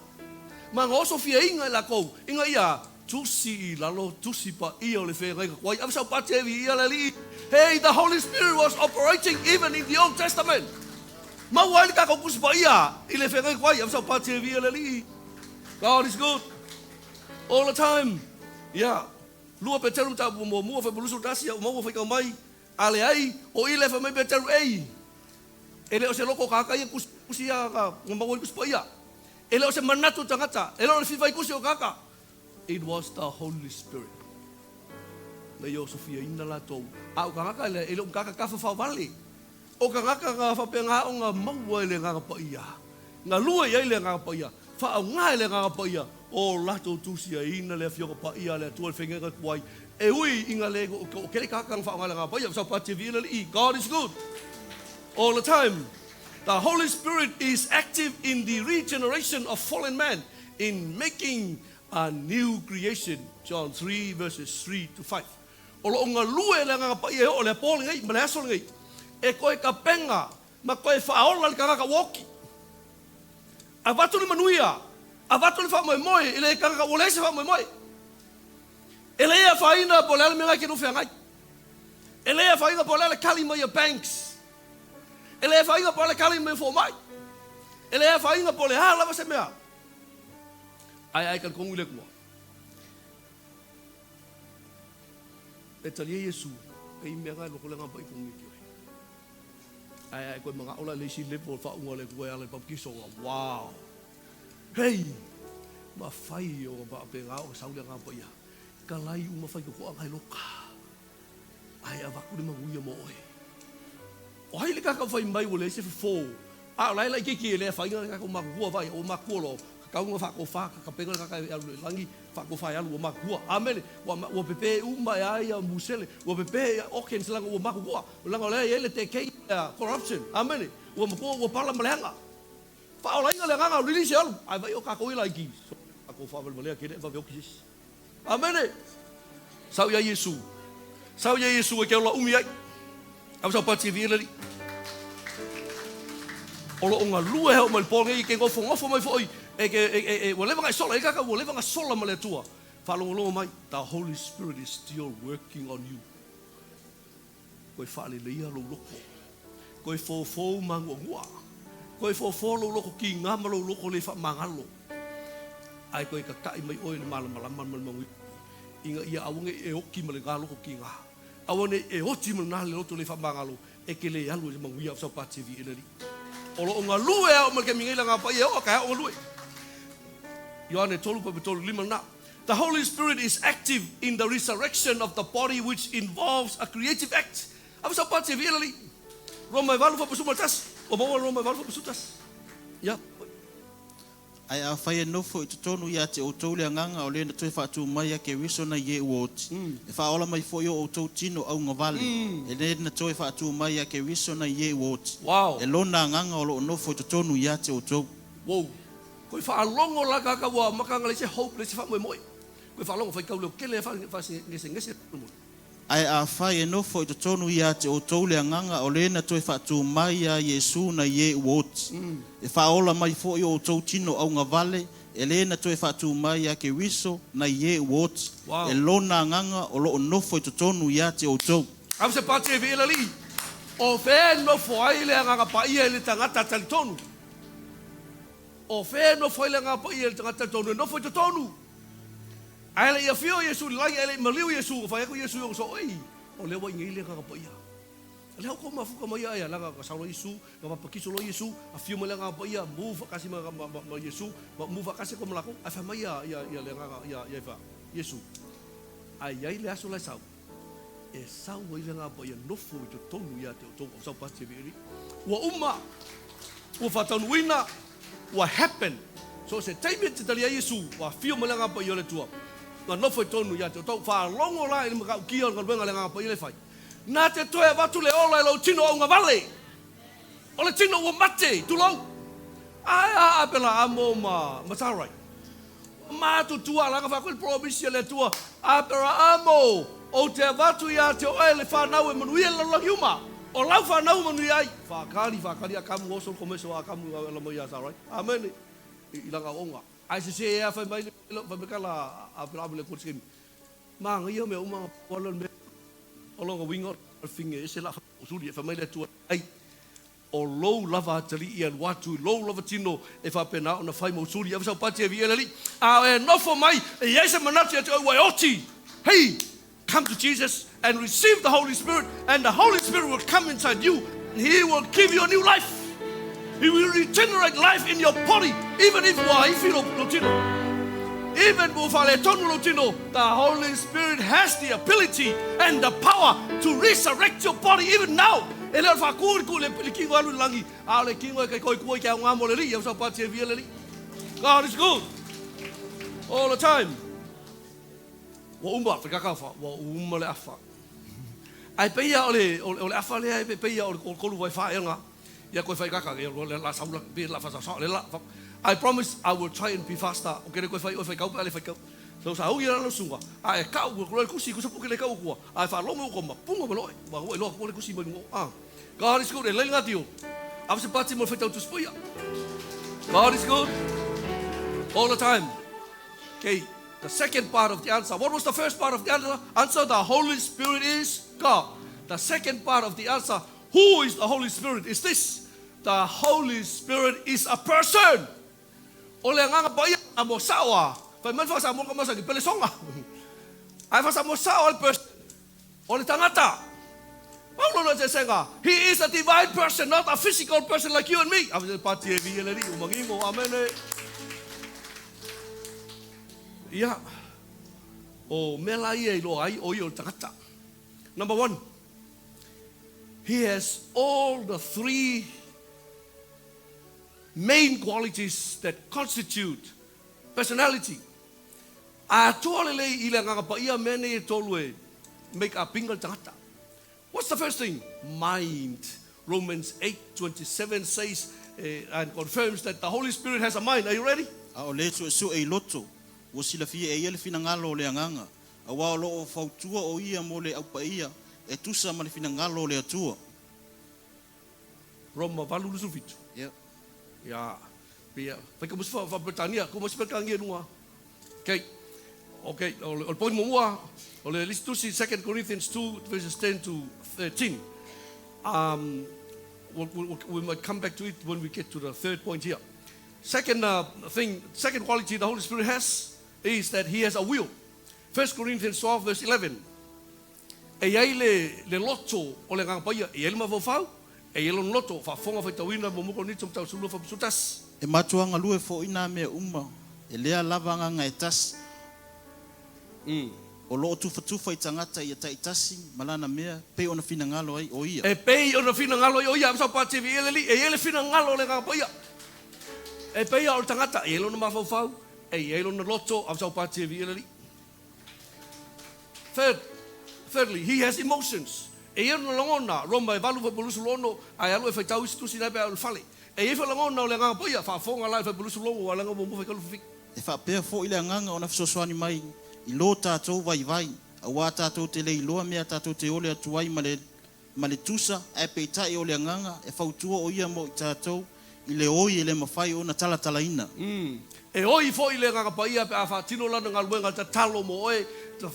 ma nga osofiaina e lakou ina ia tusi i lalo tusi pa ia o le feagaiga koai. Ave sau pati e vi ia le alii. Hey, the Holy Spirit was operating even in the Old Testament. Maua ai le tatou tusi pa ia i le feagaiga koai. Ave sau pati e vi ia le alii. God is good all the time. Yeah. Lua Peteru ta mo mua fa bulusu tasi o maua fa kau mai. Ale ai o ile fa mai Peteru ei. E le o se loko kaka ia kusi kusi ia ka maua kusi pa ia. E le o se manatu tagata. E le o le fifa i kusi o kaka. It was the Holy Spirit. Na ia osofiaina latou. A o tagata e le o ni tagata tafafao vale. O tagata na faapena ona maua e le Agaga Paia, galue i ai le Agaga Paia, faaaoga e le Agaga Paia o latou tusiaina le Afioga Paia a le Atua i le faiga tuai. E ui ina le toatele tagata na faaaoga e le Agaga Paia, saupati e viia le Alii. God is good all the time. The Holy Spirit is active in the regeneration of fallen man, in making a new creation. John 3 verses 3 to 5. O loo galue le Agaga Paia e oo le apo lenei ma le aso lenei e toe tapena ma toe faaola le tagata ua oti. Avatu le manuia, avatu le faamoemoe i le tagata ua leai se faamoemoe. E le afaina po o le a le mea na e te nofo feagai. E le afaina po o le a le tali mai a banks. E le afaina po o le a le tali mai a fomai. E le afaina po o le a lava se mea. Ae a e talitonu i le Atua, e talia Iesu e i mea na e loko le agaga paia i totonu ia te oe. Ae a e toe manao la i le isi level o le faauuga o le Atua e ala i le papakiso, wow! Hei! Mafai ona faapena ona sau le Agaga Paia, talai uma faitotoa na e loka, ae avatu le manuia mo oe. O ai le tagata ua fai mai ua leai se fofo, a o la e laitiiti e le afaina le tatou matutua, vaai, ua matutua loa, tatau ona faatofa, tapena le tagata e alu i le lagi, faatofa e alu ua matutua. Amene! Ua, ua pepe uma e a ia musele, ua pepe ia organs leaga ua matutua, leaga o lea e i ai le decay, corruption. Amene! Ua matua ua pala ma leaga. Faaolaina le agaga o release e alu, ae vaai o tatou ia laiti, tatou faavalevalea tele e vave oti se isi. Amene! Sau ia Iesu. Sau ia Iesu e te ola umi ai. Au sau pati e le Alii. O loo galue hao mai le po nei e te nofonofo mai foi e ke e, e, e, ua leva na e sola e kaka ua leva na sola ma le Atua. Faalogologo mai, the Holy Spirit is still working on you. Koe faaleleia lou loko. Koe fofou manuanua. Koe fofo lou loko kiga ma lou loko le faamagalo. Ae koe tataʻi mai oe i le malamalama ma le manuia, ina ia aua ne i e oti ma lena loko kiga. Aua ne i e oti ma lena loto le faamagalo, e te le alu i le manuia o Saupati e le Alii. O lo o galue a oo mai le taimi nei le Agaga Paia e oo a taeao o galue. Ioane 3.35 lena. The Holy Spirit is active in the resurrection of the body which involves a creative act. Ave sau pati e viia le Alii. Roma e 8 faapasu ma le 1. Ua maua le Roma e 8 faapasu 1. Ia. Ae afai e nofo i totonu ia te outou le Agaga o le na toe faatū mai a Keriso nai e ua oti, e faaola mai foi o outou tino augavale, e le na toe faatū mai a Keriso nai e ua oti, e lona Agaga o loo nofo i totonu ia te outou. Wow. Koe faalogo la tagata ua amata ona leai se hope, leai se faamoemoe. Koe faalogo faitau leo tele faagesegesese mo. Ae afai e nofo i totonu ia te outou le Agaga o le na toe faatū mai a Iesu nai e ua oti, e faaola mai foi o outou tino augavale, e le na toe faatū mai a Keriso nai e ua oti, e lona Agaga o loo nofo i totonu ia te outou. Ave se pati e viia le Alii. O fea e nofo ai le Agaga Paia i le tagata talitonu? O fea e nofo ai le Agaga Paia i le tagata talitonu? E nofo i totonu. Ae le i afio Iesu i le lagi, ae le i maliu Iesu, ua fai atu Iesu i ona soo, Ei, o lea ua i nei le Agaga Paia. O lea ua tou mafuta mai ia, leaga na sau loa Iesu, na papakiso loa Iesu, afio mai le Agaga Paia, mu faatasi ma Iesu, ma mu faatasi atu ma latou, ae fai mai ia, ia, ia le Agaga, ia, ia fa, Iesu, ae i ai le aso la e sau, e sau ai le Agaga Paia nofo i totonu ia te outou, o sau pasi e viili. Ua uma, ua faataunuuina, ua happen. So se taimi e te talia ai Iesu, ua afio mai le Agaga Paia o le Atua, na nofo i totonu ia te outou. Faalogo la i le matautia o le galuega a le Agaga Paia lea e fai. Na te toe avatu le ola e lou tino augavale. O le tino ua mate, tulou. Ae a Aperaamo ma Sarai. Matutua laga faakoe le promise a le Atua, Aperaamo, ou te avatu ia te oe le fanau e manuia i le lalolagi uma. O lau fanau e manuia ai. Faakali, faakali Akamu oso le komeso a Akamu ala mai ia Sarai. Amene. I lana aoaoga. Ae sese ea fai mai le, fai mai kala a Aperaamo i le Atua i le taimi. Manaia mea uma pau lava le mea o lona uiga o le fine ese la usuli e fai mai le Atua ai. O lou lava atalii e alu atu i lou lava tino e faapena ona fai ma usuli. Ave sau pati e viia le Alii. A e nofo mai e i ai se manatu ia te oe ua e oti. Hey! Come to Jesus and receive the Holy Spirit, and the Holy Spirit will come inside you and He will give you a new life. He will regenerate life in your body, even if ua ifi lou tino. Even ua faaletonu lou tino, the Holy Spirit has the ability and the power to resurrect your body even now. E le o le faakū le ku le le kino alu i le lagi, a o le kino e kaikoi kua i ke aoga mo le Alii, au saupati e via le Alii. God is good all the time. Ua uma, whaikaka fa, ua uma le afa. Ai peia o le, o le afa lea, e peia o le kolu vai wha e ngā. Ia koe whaikaka, ia le la saula, pe la whasa le la. I promise I will try and be faster. O kere koe whai, oi whaikau, pe ale whaikau. So sa ui ralo sunga. A e kau, kua kusi, kusa puke le kau kua. A e whalongo ko ma punga ma loe. Ma ua iloa kua le kusi mai ngo. Ah. God is good. E lei ngā tio. A se pati mo whaitau tuspuia. God is good. All the time. Okay. The second part of the answer. What was the first part of the answer? Answer, the Holy Spirit is God. The second part of the answer, who is the Holy Spirit, is this. The Holy Spirit is a person. O le agaga paia a mo sao a. Fai mai fa sa mo ka masa ki pele songa. Ai fa sa mo sao le person. O le tangata. Paulo no se senga. He is a divine person, not a physical person like you and me. A se pati e vi ele li umangingo. Amen. Ia. O mea la ia i loa ai o ia o le tagata. Number one, he has all the three main qualities that constitute personality. Atoa lelei i le agaga paia mea nei e tolu e make a pinga le tagata. What's the first thing? Mind. Romans 8:27 says and confirms that the Holy Spirit has a mind. Are you ready? A o le suesue i loto, ua silafia e ia le finagalo o le agaga, auā o lo o fautua o ia mo le aupaia e tusa ma le finagalo o le Atua. Roma 8:27. Ia. Ia, pia, fai ka musi fa Britania, ko musi Britania lunga. Okay. Okay, o le point muamua, o le lisi tusi 2 Corinthians 2 verses 10 to 13. We might come back to it when we get to the third point here. Second thing, second quality the Holy Spirit has is that he has a will. 1 Corinthians 12 verse 11. E iai le loto o le Agaga Paia, e iai le mafaufau, e iai lona loto, faafofoga faitauina mo Korinito mataupu sefululua faaputu tasi. E matua galue foʻi nā mea uma, e lea lava agaga e tasi, o lo o tufatufa i tagata ia taitasi ma lana mea, pei ona finagalo ai o ia. E pei ona finagalo ai o ia, Amsau Pa TV e le alii, e iai le finagalo o le Agaga Paia. E pei a o le tagata, e iai lona mafaufau, e iai lona loto, Amsau Pa TV e le alii. Third, thirdly, he has emotions. E iai lona lagona, Roma e valu faipulusu lono, ae alu e faitau isi tusi nai pe a o le fale. E iai foi lagona o le Agaga Paia, faafofoga la i le faipulusu logo, ua laga muamua faikalu fifiki. E faapea foʻi le agaga ona fesoasoani mai i lo tatou vaivai, auā tatou te le iloa mea tatou te ole atu ai ma le ma le tusa, ae peitai o le agaga e fautua o ia mo i tatou i le oi e le mafai ona talatalaina. E oi foi le Agaga Paia pe a faatino lana galuega tatalo mo oe,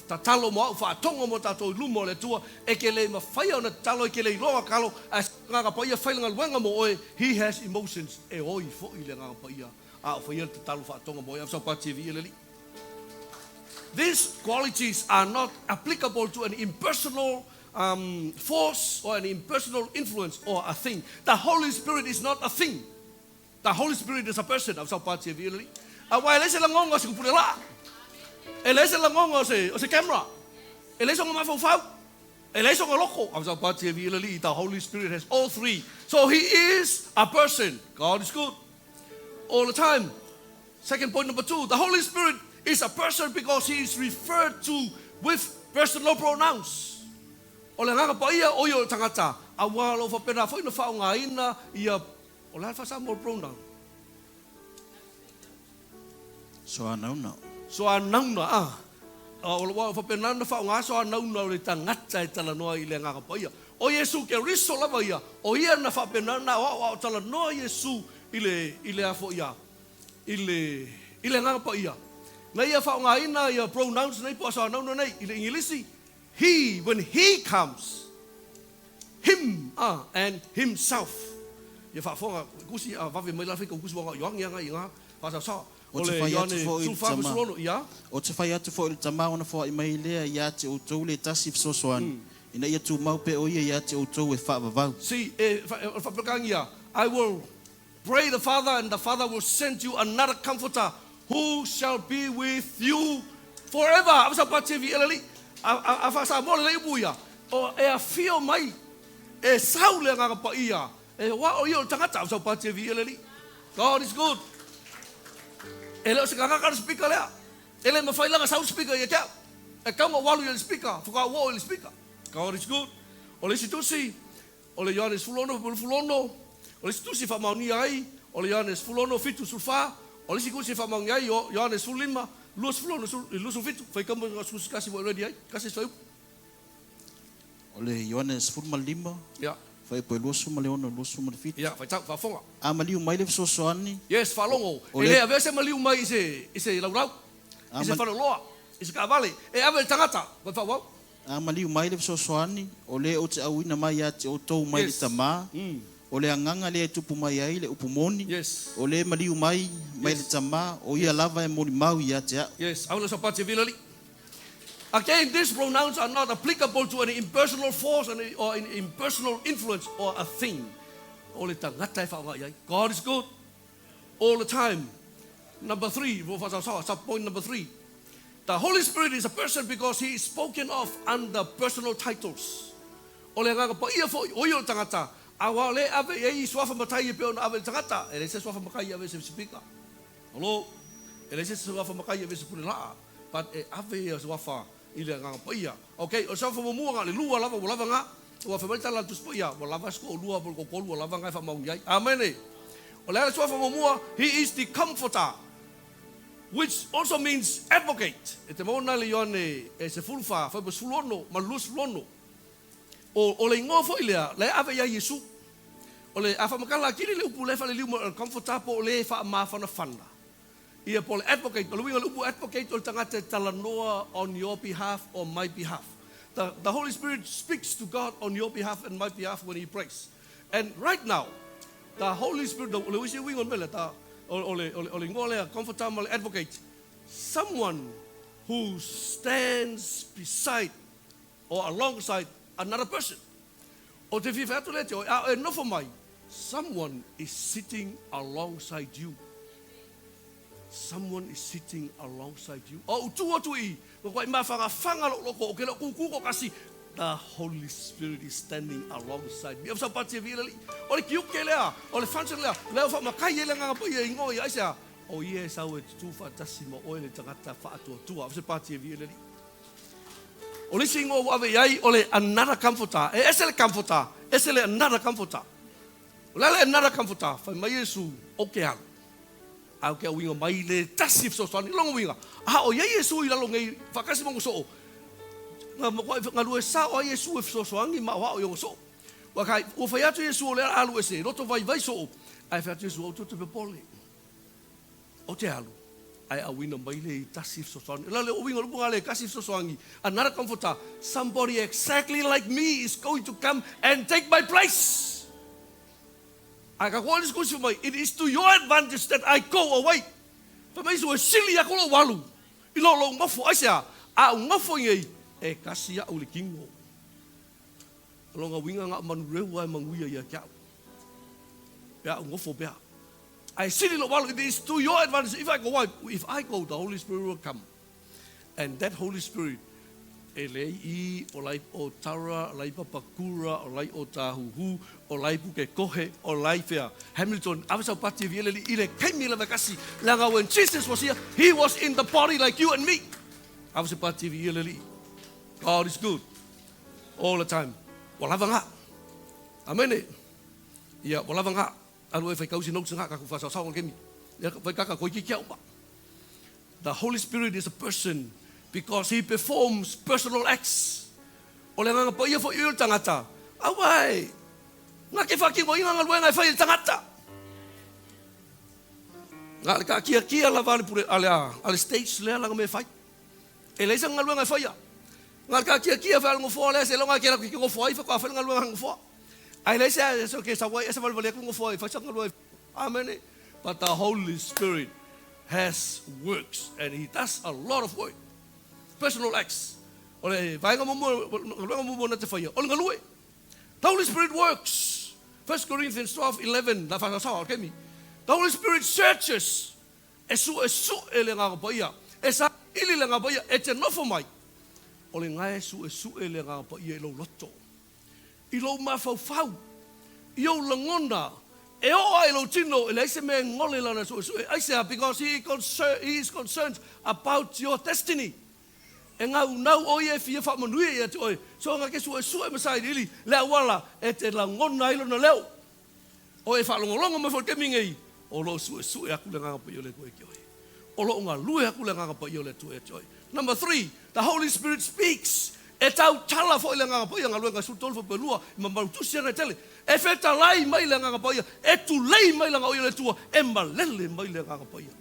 tatalo mo au, faatoga mo tatou i luma o le Atua, e ke le mafaia ona tatalo, e ke le iloa kalo, ae se Agaga Paia fai le galuega mo oe, he has emotions, e oi foi le Agaga Paia a o faia le tatalo faatoga mo oe. Au saupati e viia le Alii. These qualities are not applicable to an impersonal force or an impersonal influence or a thing. The Holy Spirit is not a thing. The Holy Spirit is a person. Au saupati e viia le Alii. Aua e leai se lagoga o se kupule laa. E leai se lagoga o se camera. E leai sona mafaufau. E leai sona loko. Au saupati e viia le Alii. The Holy Spirit has all three. So he is a person. God is good all the time. Second point number two, the Holy Spirit is a person because he is referred to with personal pronouns. O le agaga paia o ia o le tagata, auā o lo o faapena foi ona faaaogaina ia, o le a le faa-Samoa o le pronoun? Soanauna. Soanauna, a. O lo o faapena ona faaaoga soanauna o le tagata e talanoa i le agaga paia. O Iesu Keriso lava ia, o ia na faapena ona aoao a o talanoa Iesu i le, i le a foi a, i le, i le Agaga Paia. Na ia faaaogaina ia pronouns nei po o soanauna nei i le Igilisi, he, when he comes, him, a, and himself. Ia faafofoga, kusi a vave mai la fai kusi wa Ioane aga i nga faasaosaoa. O O te le fai atu Ioane foʻi i le 14 tama, 16, ia. O te fai atu foʻi i le Tama ona foaʻi mai lea iā te outou le tasi fesoasoani, ina ia tumau pea o ia iā te outou e faavavau. See, e, o le faaperekania, I will pray the Father and the Father will send you another comforter Who shall be with you forever. Ava sa pati vi elali. A fa sa mo le upu ia. O e afio mai e sau le agaga paia. E wa o ia o le tagata ava sa pati vi elali. God is good. E le o se kaka le speaker lea. E le mawhai langa sau speaker ia kia. E kaunga walu ia le speaker. Fuka wo i le speaker. God is good. O le isi tusi, o le Ioane 16, 16, o le isi tusi faamaonia ai, o le Ioane 16, 74, o le isi tusi faamaonia ai, o Ioane 15, 26, 27, fai kama nga susi kasi mo ready ai, kasi fai upu. O le Ioane 15, Ia, fuaiupu e 26, 27. Ia, faitau, faafofoga. A maliu mai le fesoasoani. Yes, faalogo. O E le le avea se maliu mai i se, i se laulau, A i se ma- faleoloa, i se kaavale. E ave i le tagata, fai faaauau. A maliu mai le fesoasoani, o le ou te auina mai ia te outou mai le Yes. Tamā, o le Agaga lea e tupu mai ai le upu moni, Yes. o le maliu mai mai le Yes. Tamā, o ia lava e molimau ia te a'u. Yes, aula sa pati vilali. Again, these pronouns are not applicable to any impersonal force or an impersonal influence or a thing. O le tagata e faaaoga i ai. God is good all the time. Number three, sub point number three. The Holy Spirit is a person because he is spoken of under personal titles. O le agaga paia foi, o ia o le tagata, aua o lea e ave i ai suafa matai e pei ona ave i le tagata, e leai se suafa matai e ave i se sipika. Alo, e leai se suafa matai e ave i se pule laa, but e ave ia suafa i le agaga paia. Okay, o le suafa muamua nga, le lua lava, ua lava nga, ua fai mai le tala a le Tusi Paia, ua lava se toalua po o le toatolu, ua lava nga e faamaoni ai. Amene. O le a le suafa muamua? He is the comforter. Which also means advocate. E te maua na le Ioane e 14, fuaiupu 16 ma le 26. O, o le igoa foi lea, la e ave ia Iesu. O le, a faamatala atili le upu lea e faaliliu mai o le comforter po o le faamafanafana. Ia po o le advocate. O le uiga o le upu advocate o le tagata e talanoa on your behalf or my behalf. The, the Holy Spirit speaks to God on your behalf and my behalf when he prays. And right now, the Holy Spirit, o le isi uiga o le mea lea, ta, o, o, le, o, le, o le igoa lea, comforter ma le advocate, someone who stands beside or alongside another person. O te fia atu lea te oe, a e nofo mai, someone is sitting alongside you. Someone is sitting alongside you. O utu atu i, ko koe mawhangawhanga lo loko, o ke lo kuku ko kasi, the Holy Spirit is standing alongside me. Sa pati e vilali. O le kiuke lea, o le function lea, lea o whaamakai e le nganga pa ia ingoa ia aisea. O ia e sau e tutu whaatasi ma oe le tagata whaatuatua. Se pati e vilali. O le isi ingoa ua ave i ai, o le another comforter. E ese le comforter, ese le another comforter. O le a le another comforter, fai mai Iesu, o ke alu. A o ke auiga mai le tasi fesoasoani. Lona uiga, a o i ai Iesu i lalo nei faatasi ma ona soo, nga makuai galue sao ai Iesu e fesoasoani ma o ao i ona soo. Ua kai, ua fai atu Iesu o le ala alu ese, loto vaivai soo, ae fai atu Iesu, au te popole. O te alu, ae auina mai le i tasi fesoasoani. La le uiga o le upu nga le tasi fesoasoani, another comforter, somebody exactly like me is going to come and take my place. Ae ka koa le sikusi mai, it is to your advantage that I go away. Fai mai Iesu, e sili aku lou alu i lo lou nofo. Aisea? A ou nofo i nei, e kasi a'u i le kino. O lona uiga na o manureu lava e manuia ia te a'u, pe a ou nofo pea. Ae sili lou alu, it is to your advantage if I go away. If I go, the Holy Spirit will come. And that Holy Spirit, e leai i o lai o Tara, o lai Papakura, o lai o Tāhuhu, o lai Pukekohe, o lai whea, Hamilton, ave sau pati e vieleli i le kaimi lava e kasi, leaga when Jesus was here, he was in the body like you and me. Ave se pati e vieleli. God is good all the time. Ua lava ngā. Amene. Ia, ua lava ngā. Alu e whai kausi notes ngā kaku whasaosao ngā kemi. Ia, whai kaka koi ki kia uma. The Holy Spirit is a person because he performs personal acts. O le agaga paia foi o le tagata, aua e nga ke whakino i nga galuega e fai e le tagata. Nga le ka kia kia lava a le pule a le a le stage lea langa me fai. E leai sana galuega e faia. Nga le ka kia kia fai a le nofoa lea se longa ke la ki nofoa ai whakawhai le galuega nofoa. Ai leai se se ke sa wai se valevale aku nofoa e fai sa galuega. Amen. But the Holy Spirit has works and he does a lot of work. Personal acts. O le vaega muamua, galuega muamua na te faia, o le galue. The Holy Spirit works. 1 Corinthians 12:11, la whakasao, okay mi. The Holy Spirit searches. E suʻesuʻe le Agaga Paia, e saili le Agaga Paia, e te nofo mai. O le gae suʻesuʻe le Agaga Paia i lou loto, i lou mafaufau, i ou lagona, e oo ai lou tino, e leai se mea e gole i lana suʻesuʻe. Aisea? Because he is concerned about your destiny. E gaunau ʻo ia e fia faamanuia ia te oe, so ga ke suʻesuʻe ma sailiili le auala e te lagona ai lona leo. O e faalogologo mai foi i le taimi nei, o loo suʻesuʻe aku le Agaga Paia o le Atua ia te oe. O loo galue aku le Agaga Paia o le Atua ia te oe. Number three, the Holy Spirit speaks. E tautala foi le Agaga Paia, Galuega 13 fuaiupu 2, i mamalu tusi ana e tele. E fetalai mai le Agaga Paia, e tulei mai le Agaoia o le Atua, e malele mai le Agaga Paia.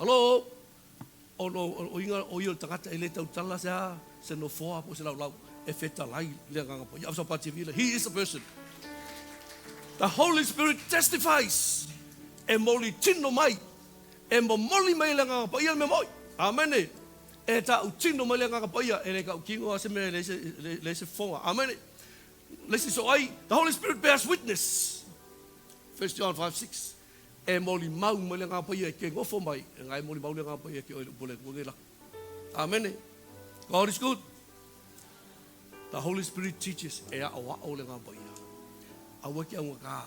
Alo! O o iga o ia o le tagata e le tautala se a, se nofoa po o se laulau e fetalai le Agaga Paia. Afa pa TV le, He is a person. The Holy Spirit testifies. E moli tino mai. E momoli mai le Agaga Paia le mea moi. Amene. E ta'u tino mai le Agaga Paia, e le ka'u kino a se mea e leai se, leai se fofoga. Amene. Le isi so ai, the Holy Spirit bears witness. 1 John 5, 6. E molimau mai le Agaga Paia e ke gofo mai, e nga e molimau le Agaga Paia ke oe le upu o le Atua nei laka. Amene. God is good. The Holy Spirit teaches, e aʻoaʻo le Agaga Paia. Aua ke augakā.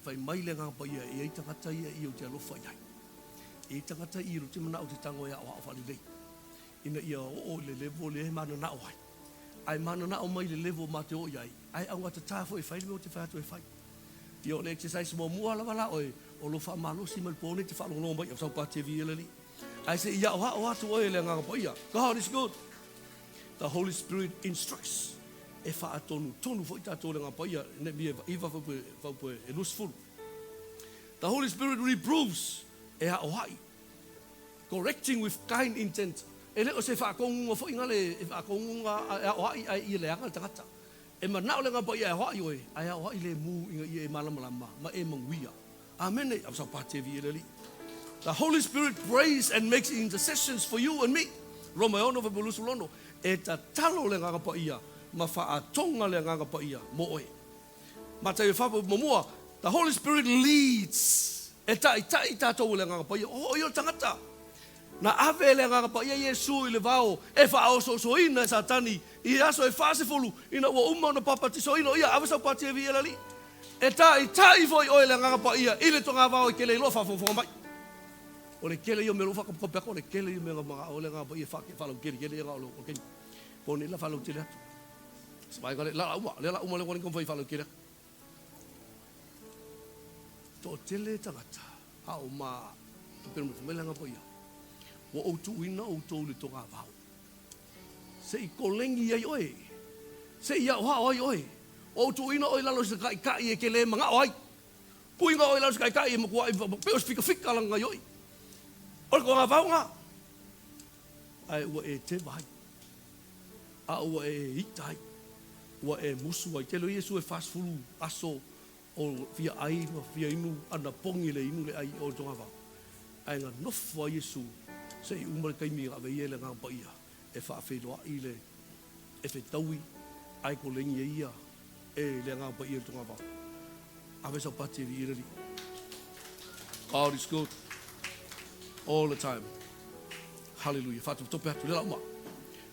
Fai mai le Agaga Paia e iai tagata ia i ou te alofa i ai. E iai tagata i te manao te tango e aʻoaʻo faalelei. Ina ia oo i le level lea e mananao ai. Ae mananao mai le level ma te oo i ai, ae augatatā foi e fai le mea o te fai atu e fai. Ia o le exercise muamua lava la oe, o lou faamalosi mai le po nei te faalogologo mai au sau pa TV e le alii. Ae se i aoao atu oe e le Agaga Paia. God is good. The Holy Spirit instructs. E faatonutonu foi tatou le Agaga Paia, ne mi e iva faupu e 20. The Holy Spirit reproves. E aoai. Correcting with kind intent. E le o se faatonuga foi ngale e faatonuga e aoai ae ia leaga le tagata. E manao le Agaga Paia e aoai oe, ae aoai lemu ina ia e malamalama ma e manuia. Amene. Au sau pate vi e le Alii. The Holy Spirit prays and makes intercessions for you and me. Roma e ono fuaiupu 26. E tatalo le Agaga Paia ma faatoga le Agaga Paia mo oe. Mataio e fa fuaiupu muamua. The Holy Spirit leads. E taitai tatou e le Agaga Paia. O ia o le tagata. Na ave e le Agaga Paia Iesu i le vao e faaosoosoina e Satani i aso e 40 ina ua uma ona papatisoina o ia. Ave sau pati e vi e le Alii. E taitai foi oe e le Agaga Paia i le togavao e kele iloa faafogafoga mai. O le kele ia o mea o lo o faakapokapo atu, o le kele ia o mea na magao ai le Agaga Paia e faalautele ia na o le taimi. Po nei la faalautele atu. Se vaega le la uma, le la uma le ua ni fai faalautele atu. Toatele tagata a o ma pei ona fai mai le Agaga Paia, ua ou tuuina outou i le togavao, se i koleni ai oe, se i aoao ai oe, ua ou tuuina oe i lalo o se taitai e te le manao ai, tuuina oe i lalo o se taitai e matuai pei o se fikafika lana gaioi. O le togavao lena, ae ua e teva ai, a ua e ita ai, ua e musu ai. Tele o Iesu e 40 aso o fia ai ma fia inu ana pogi le inu le ai o le togavao. Ae na nofo a Iesu se i uma le taimi na ave ia i le Agaga Paia e faafeiloai le e fetaui ae koleni e ia e le Agaga Paia i le togavao. Ave sau pati e viia le Alii. God is good all the time. Hallelujah. Faatopetope atu le la uma.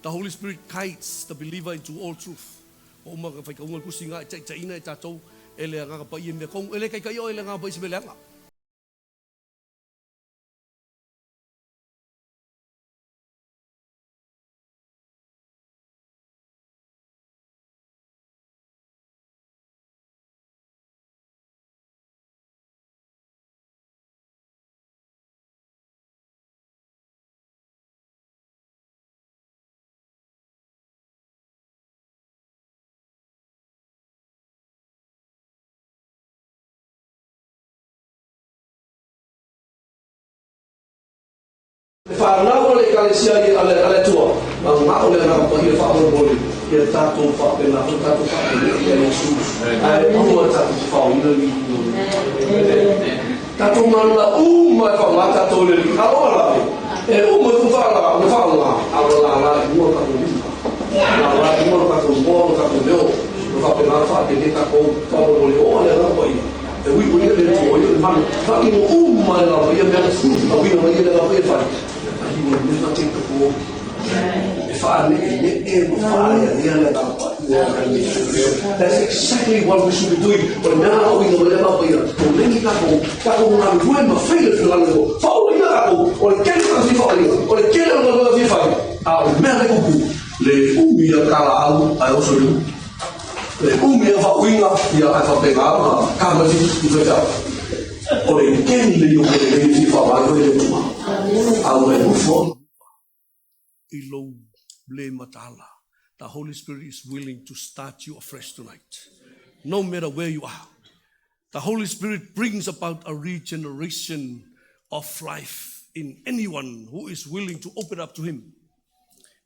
The Holy Spirit guides the believer into all truth. Ua uma ona faitauga le tusi na e taitaiina e tatou e le Agaga Paia i mea tonu. E le taitaia oe e le Agaga Paia i se mea leaga. E whanau a le Ekalesia i a le Atua, ma ngao le Agaga Paia faamolemole ia tatou faapena foi tatou faamolemole ia Iesu, ae aua tatou te faoina ni tatou manana uma e faaaoga tatou i le Alii. Aloha lave, e uma ifo faala ona faaaoga, a ua lala i mua tatou lima, lala i mua lo tatou moa, lo tatou leo, ma faapena ona faatele tatou faamolemole o le Agaga Paia e ui. Paia le Atua, o ia o le mana. Faatino uma e le Agaga Paia mea, auina mai ia le Agaga Paia e fai, but he will never take the glory. E faane'ene'e ma faalealea le Agaga Paia. That's exactly what we should be doing. O le mea na auina mai le Agaga Paia, o lenei tatou, tatou galulue ma fai le finagalo o le Atua. Faaolaina tatou, o le tele o tagata fia faaolaina, o le tele o le galuega fia fai, a o le mea lea e tupu, le umi o le talaau ae oso i le ulu. Le umi o faauiga ia ae faapena ona kava i faifeau. O le tele ia o mea lelei e fia faaaoga ai oe e le Atua. A ua e nofo i lou le mataala. The Holy Spirit is willing to start you afresh tonight. No matter where you are. The Holy Spirit brings about a regeneration of life in anyone who is willing to open up to Him.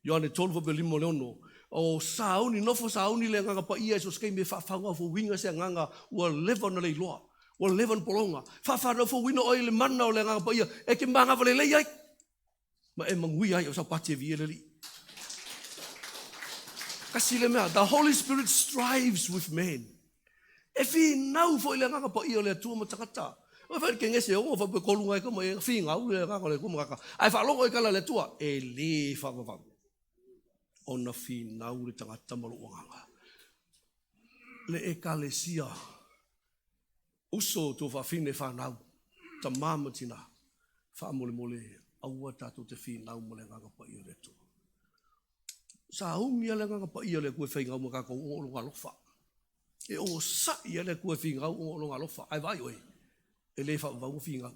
Ioane 3 faapea 5 le 6. O sauni, nofo sauni le agaga paia i so o se taimi e faafaugafouina se agaga ua leva ona leiloa, ua leva ona pologa. Faafaugafouina oe i le mana o le agaga paia e te manava lelei ai ma e manuia ai o sau pati e viia le Alii. Kasi le mea, the Holy Spirit strives with man. E finau foi le Agaga Paia o le Atua ma tagata. Ua fai le Kenese e ono faapea tolu nai tama e finau le Agaga o le Atua ma tagata. Ae faalogo i tala a le Atua, e le faavavau ona finau le tagata ma lou agaga. Le Ekalesia, uso tuafafine fanau, tama ma tina, faamolemole aua tatou te finau ma le Agaga Paia o le Atua. Sauni lava le Agaga Paia o le Atua e faigau ma tatou ona o lona alofa. E onosai lava le Atua e finau ona o lona alofa. Ae vaai oe, e le faavavau ona finau.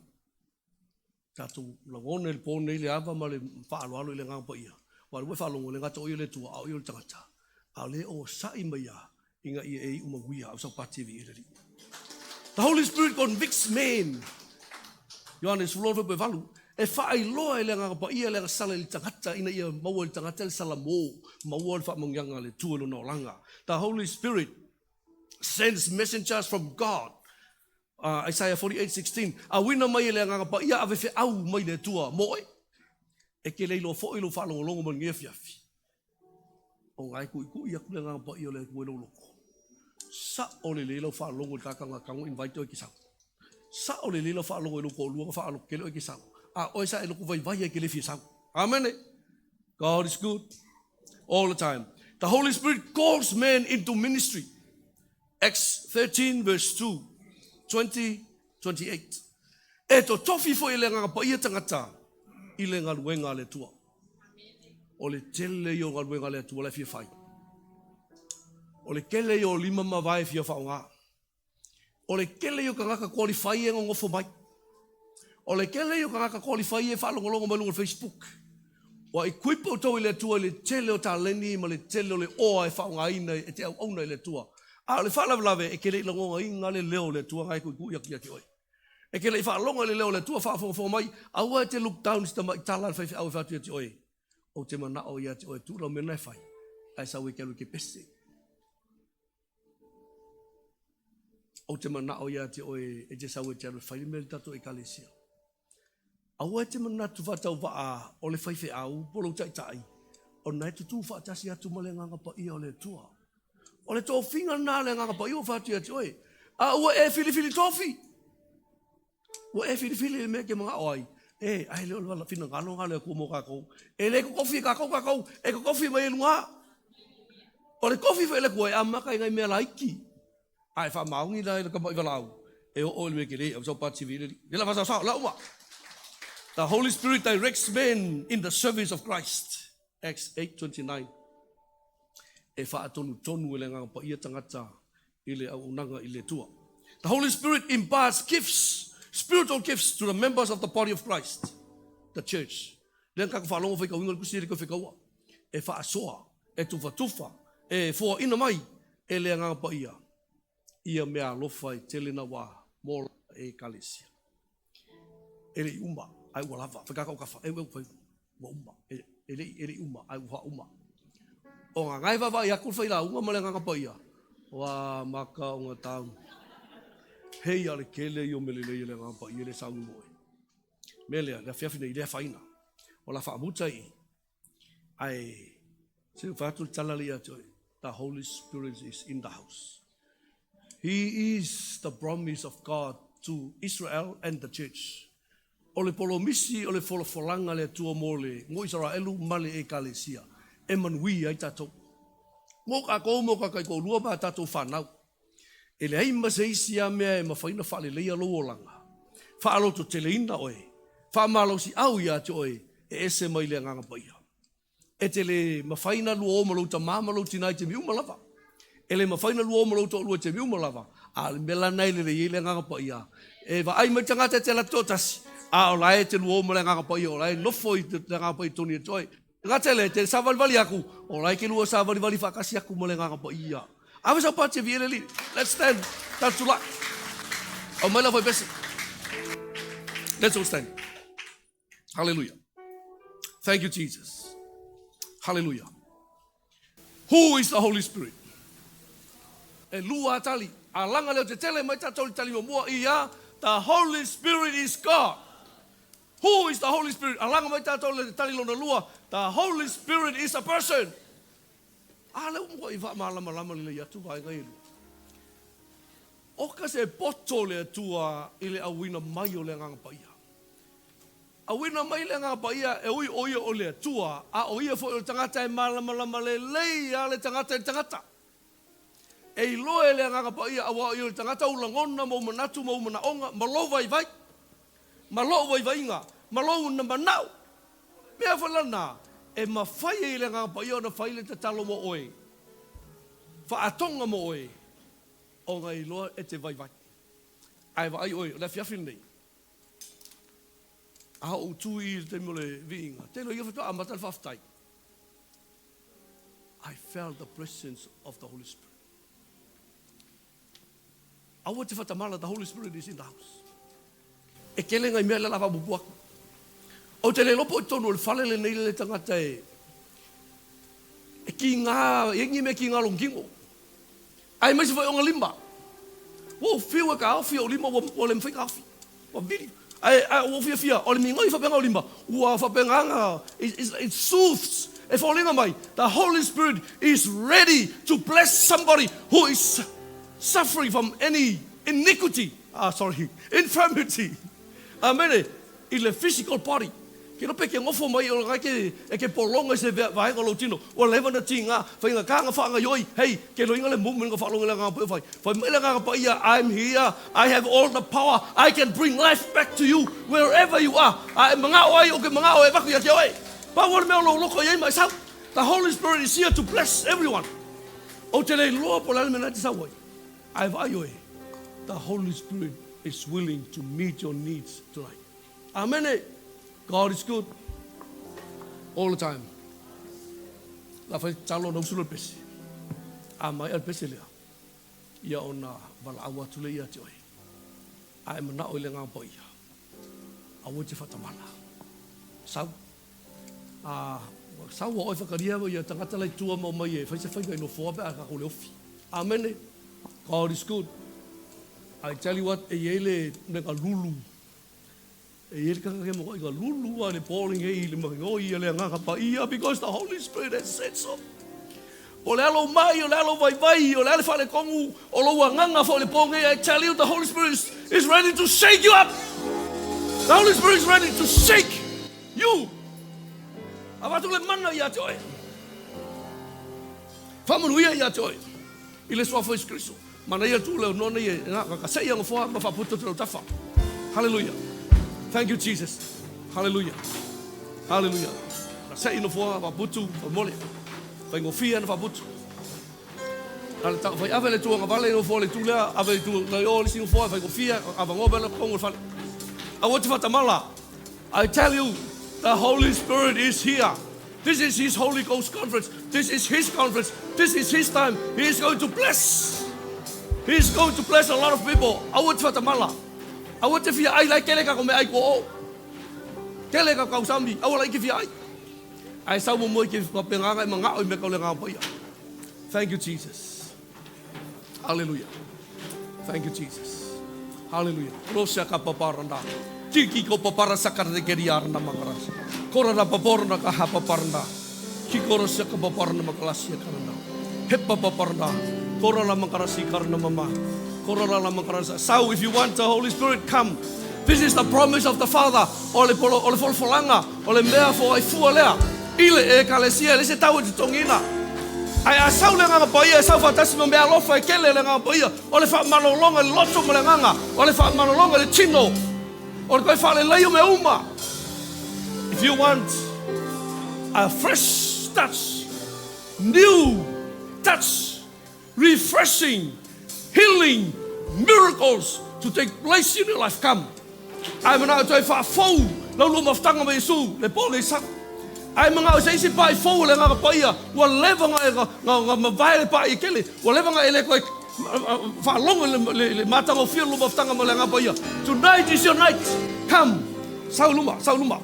Tatou lagona i le po nei le ava ma le faaaloalo i le Agaga Paia. Aua o lea ua e faalogo, e le gata o ia le Atua, a o ia o le tagata. A o lea e onosai mai lava ina ia e iu manuia a o sau pati e viia le Alii. The Holy Spirit convicts men. Ioane 16 pe 8, e faailoa e le Agaga Paia le agasala i le tagata ina ia maua e le tagata le salamo, maua le faamanuiaga a le Atua i lona olaga. The Holy Spirit sends messengers from God. Isaiah 48:16, auina mai e le Agaga Paia ave feau mai le Atua mo oe. E te le iloa foi lou faalogologo mai lenei afiafi. Ona e tuitui atu le Agaga Paia o le Atua i lou loto. Sao lelei lau faalogo i le tagata na tago invite oe e te sau. Sao lelei lau faalogo i lou toalua na faalogo tele oe e te sau. A o oe sa e loto vaivai e te le fia sau. Amene. God is good all the time. The Holy Spirit calls men into ministry. Acts 13 verse 2, 20, 28. E totofi foi e le Agaga Paia tagata i le galuega a le Atua. O le tele ia o galuega a le Atua la e fia fai. O le tele ia o lima ma vae fia faaaoga. O le tele ia o tagata qualify e nonofo mai. O le tele ia o tagata qualify e faalogologo mai luga o le Facebook. Ua equip outou i le Atua i le tele o taleni ma le tele o le oa e faaaogaina e te auauna i le Atua. A o le faalavelave e te le i lagonaina le leo o le Atua na e tuitui atu ia te oe. E te le i faalogo i le leo o le Atua faafogafoga mai, aua e te look down i si tamai tala a le faifeau e fai atu ia te oe, Ou te manao ia te oe, tuu lau mea lena e fai, ae sau e te alu i te pese. Ou te manao ia te oe e te sau e te alu e fai le mea i le tatou ekalesia. Aua e te manatu faatauvaa o le faifeau po o lou taitai, ona e tutū faatasi atu ma le Agaga Paia o le Atua. O le tofiga lena a le Agaga Paia ua fai atu ia te oe. A ua e filifili tofi. Ua e filifili le mea e te manao ai. E, ae le o le finagalo lena o le Atua mo tatou. E le totofi e tatou tatou, e totofi mai e luga. O le tofi foi a le Atua e amata i nai mea laiti. A e faamaoni la i le tama'i valaau, e oo i le mea tele, au sau pati vi le le la fasaosao, la uma. The Holy Spirit directs men in the service of Christ. Acts 8:29. E faatonutonu e le Agaga Paia tagata i le auaunaga i le Atua. The Holy Spirit imparts gifts, spiritual gifts to the members of the body of Christ, the church. Lea na tatou faalogo faitauina le tusi e le toe fetaua. E faasoa, e tufatufa, e foaina mai e le Agaga Paia ia mea alofa e tele na wā mo ekalesia. E le i uma, ae ua lava. Fai kākau kafa, e ue fai, ua uma. E le i uma, ae ua uma. O ngā ngai vaavaai atu le failauga ma le Agaga Paia, ua maka o ngā tau. Hei a le kele i o mele lei e le Agaga Paia le sauni mo e. Mea lea, le afiafi nei, le afaina. O la faamuta i, ae se fai atu le tala le ia te oe, the Holy Spirit is in the house. He is the promise of God to Israel and the church. O le polomisi o le folafolaga a le Atua mo le mo Isaraelu ma le Ekalesia, e manuia ai tatou. Mo kakou mo kakaikoolua ma a tatou fanau. E leai ma se isi a mea e mafai ona faaleleia lou olaga, faalototeleina oe, faamalosiau ia te oe e ese mai le Agaga Paia. E te le mafai na lua o ma lou tama ma lou tina i taimi uma lava. E le mafai na lua o ma lou toalua i taimi uma lava. A o le mea la lena e lelei ai le Agaga Paia, e vaai mai tagata e te alu atu toatasi, a o la e te lua o ma le Agaga Paia, o la e nofo i le Agaga Paia i totonu ia te oe. Tagata le te savalivali aku, o la e ke lua savalivali faatasi aku ma le Agaga Paia. Ave sau pati e viia le Alii. Let's stand. Tatou tulai. Aumai lau faipese. Let's all stand. Hallelujah. Thank you, Jesus. Hallelujah. Who is the Holy Spirit? E lua tali. A laga leo tetele mai tatou i tali muamua ia, the Holy Spirit is God. Who is the Holy Spirit? A laga mai tatou le tali lona lua, the Holy Spirit is a person. A lea ua matua i faamalamalama lelei atu vaega ia e lua. Oka se poto le Atua i le auina mai o le Agaga Paia. Auina mai le Agaga Paia e ui o ia o le Atua, a o ia foi o le tagata e malamalama lelei a le tagata i le tagata. E iloa e le Agaga Paia aua o ia o le tagata ou lagona ma ou manatu ma ou manaoga ma lou vaivai, ma lou vaivaiga, ma lou manao. Mea foi lana, e mafai ai e le Agaga Paia ona fai le tatalo mo oe, faatoga mo oe, ona e iloa e te vaivai. Ae vaai oe, o le afiafi lenei, a ou tu i le taimi o le viiga, tele o ia faatoa amata le faafetai. I felt the presence of the Holy Spirit. Aua te whatamala, the Holy Spirit is in the house. E kele ngai mea le la whapupu aku. O te le lopo i tonu o le fale le nei le tangata e e ki ngā, e ngi me ki ngā longingo. Aemaise foi o ona lima. Ua ou fiu e taofi ou lima ua le mafai taofi. Ua vili. Ae ae ua ou fiafia, o le migoi faapena o lima, ua faapena na, it, it, it soothes, e foliga mai, the Holy Spirit is ready to bless somebody who is suffering from any iniquity, ah sorry, infirmity. Amene. I le physical body. Ke iloa pe ke nofo mai o lena ke e ke pologa i se vaega o lou tino, ua leva ona tiga, faigata na faagaioi, hei, ke loiga le movement na faalogo i le Agaga Paia o fai. Fai mai le Agaga Paia, I'm here, I have all the power, I can bring life back to you wherever you are. A e manao ai, ou ke manao e avatu ia te oe. Pau o le mea o lou loko i ai ma e sau. The Holy Spirit is here to bless everyone. Ou te le iloa po o le a le mea na e te sau ai. Ae vaai oe, the Holy Spirit is willing to meet your needs tonight. Amene! God is good all the time. La fai talo na usu le pese. A mai al pese lea. Ia ona valaau atu le ia te oe. A e manao i le ngā paia. Aua te whatamana. Sau. A sau ua oe whakaria ia tangata lai tua mau mai e whai se whainga i nofoa pe a kako le ofi. Amene. God is good. I tell you what, e iai le mega lulu. E iai le kaka ke moko i ka lulu a le bowling hei le mangoi ia le agaga paia because the Holy Spirit has said so. O le a lou mai, o le a lou vaivai, o le a le faalekogu o lou agaga foi le po nei, I tell you the Holy Spirit is, is ready to shake you up. The Holy Spirit is ready to shake you. Avatu le mana ia te oe. Faamanuia ia te oe. I le suafa o Iesu Keriso. Manaia le tuu leo noa nei e na ka sei anga foa ma faaputa te tafa. Hallelujah. Thank you Jesus. Hallelujah. Hallelujah. Na sei no foa faaputu mole. Faigofie ana faaputu. Na le tau fai ave le tuanga vale no foa le tu lea ave le tu na o le sino foa faigofie avangoa pela kongo le fale. Aua te whatamala. I tell you, the Holy Spirit is here. This is His Holy Ghost conference. This is His conference. This is His time. He is going to bless. He is going to bless a lot of people. Aua te whatamala. Aua te fia ai lai kele ka ko me ai ko o. Kele ka kau sami. Aua lai ke fia ai. Ai sau mo moi ke wapenganga e mangao i me kau le ngā paia. Thank you, Jesus. Hallelujah. Thank you, Jesus. Hallelujah. Rosia ka paparana. Tiki ko papara sakara de keriarana mangarasa. Korara paporana ka ha paparana. Kiko rosia ka paparana makalasia karana. Hepa paparana. Korala makarasi karana mama. Sau, if you want the Holy Spirit, come. This is the promise of the Father. O le polo, o le folafolaga, o le mea foaifua lea. I le ekalesia, e leai se tau e totogiina. Ae a sau le Agaga Paia, e sau faatasi ma meaalofa e tele a le Agaga Paia, o le faamalologa i le loto ma le agaga, o le faamalologa i le tino, o le toe faalelei o mea uma. If you want a fresh touch, new touch, refreshing, healing, miracles to take place in your life, come. Ae manao e toe faafou lau lua mafutaga ma Iesu, le po lenei sau. Ae manao i se isi pa'i fou o le Agaga Paia, ua leva ona e na mavae le pa'i e tele, ua leva ona e le toe faalogo i le matagofie o le lua mafutaga ma le Agaga Paia. Tonight is your night. Come. Sau i luma, sau i luma.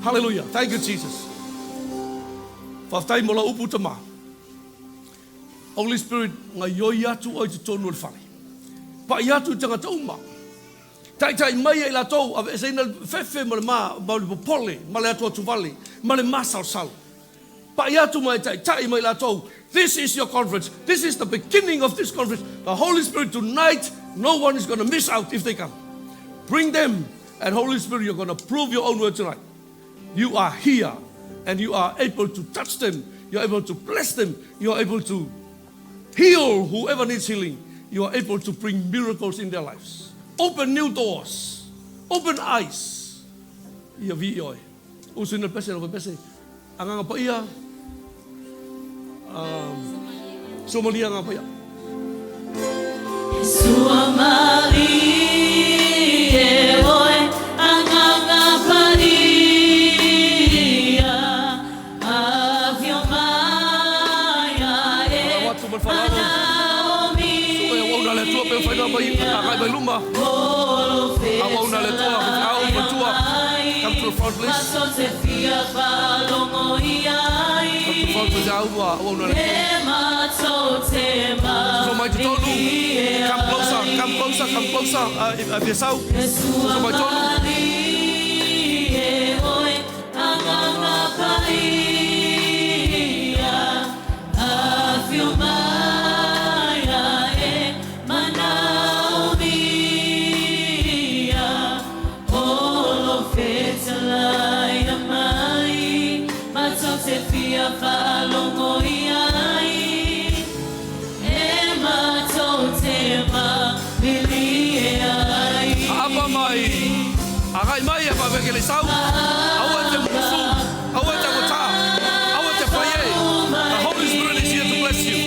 Hallelujah. Thank you, Jesus. Faafetai mo lau upu, Tama. Holy Spirit, gaioi atu oe i totonu o le fale. Pa'i atu i tagata uma. Taitai mai e i latou, aveeseina le fefe ma le ma, ma le popole, ma le atuatuvale, ma le masalosalo. Pa'i atu ma e taitai mai i latou. This is your conference. This is the beginning of this conference. The Holy Spirit tonight, no one is going to miss out if they come. Bring them, and Holy Spirit, you're going to prove your own word tonight. You are here, and you are able to touch them. You're able to bless them. You're able to heal whoever needs healing. You are able to bring miracles in their lives. Open new doors. Open eyes. Ia vi oe. Usuina le pese, lau pese. Agaga Paia. Sua Maria Agaga Paia. Sua Maria e oe Agaga Paia, Afio mai ae Lau atu ma le faaaloalo. Sua e auauna a le Atua pe mafai ona mai agai mai luma. Auauna a le Atua, faifeau, matua. Come to the front, please. Come to the front, faifeau ma auauna a le Atua. Uso mai totonu. Come closer, come closer, come closer. Fia sau. Uso mai totonu. Aapa mai, agai mai e whaweke le sau. Aua e te musu, aua e te agotā, aua e te whai e. The Holy Spirit is here to bless you.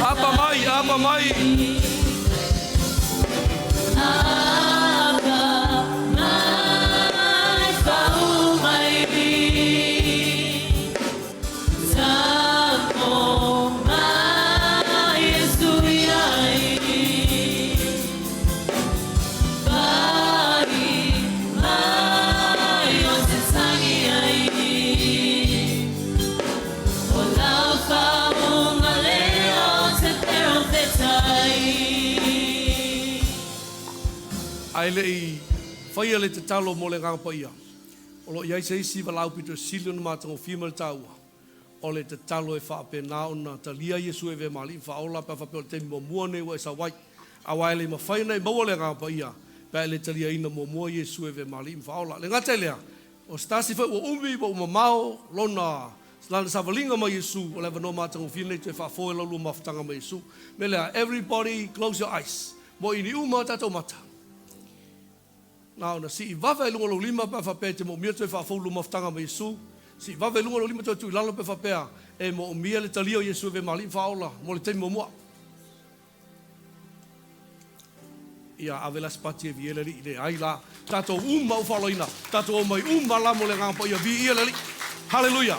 Aapa mai, aapa mai. Ae le i faia le tatalo mo le Agaga Paia, o lo o i ai se isi valaau pito e sili ona matagofie ma le taua, o le tatalo e faapena ona talia Iesu e avea ma Alii ma Faaola pe a faapea o le taimi muamua lenei ua e sau ai. Aua e le mafai ona e maua le Agaga Paia pe a e le taliaina muamua Iesu e avea ma Alii ma Faaola. Le gata i lea, o se tasi foi ua umi ma ua mamao lona lana savaliga ma Iesu, o le avanoa matagofie lenei toe faafoe lau lua mafutaga ma Iesu. Mea lea, everybody close your eyes. Mo ini uma o tatou mata. Na ona sii vave i luga o lou lima pe a faapea e te moomia toe faafou lua mafutaga ma Iesu. Sii vave i luga o lou lima toe tuu i lalo pe a faapea e moomia le talia o Iesu e avea ma Alii ma Faaola mo le taimi muamua. Ia ave la se pati e viia le Alii. Leai la, tatou uma ua faaolaina, tatou omai uma la mo le Agaga Paia, viia le Alii. Haleluia!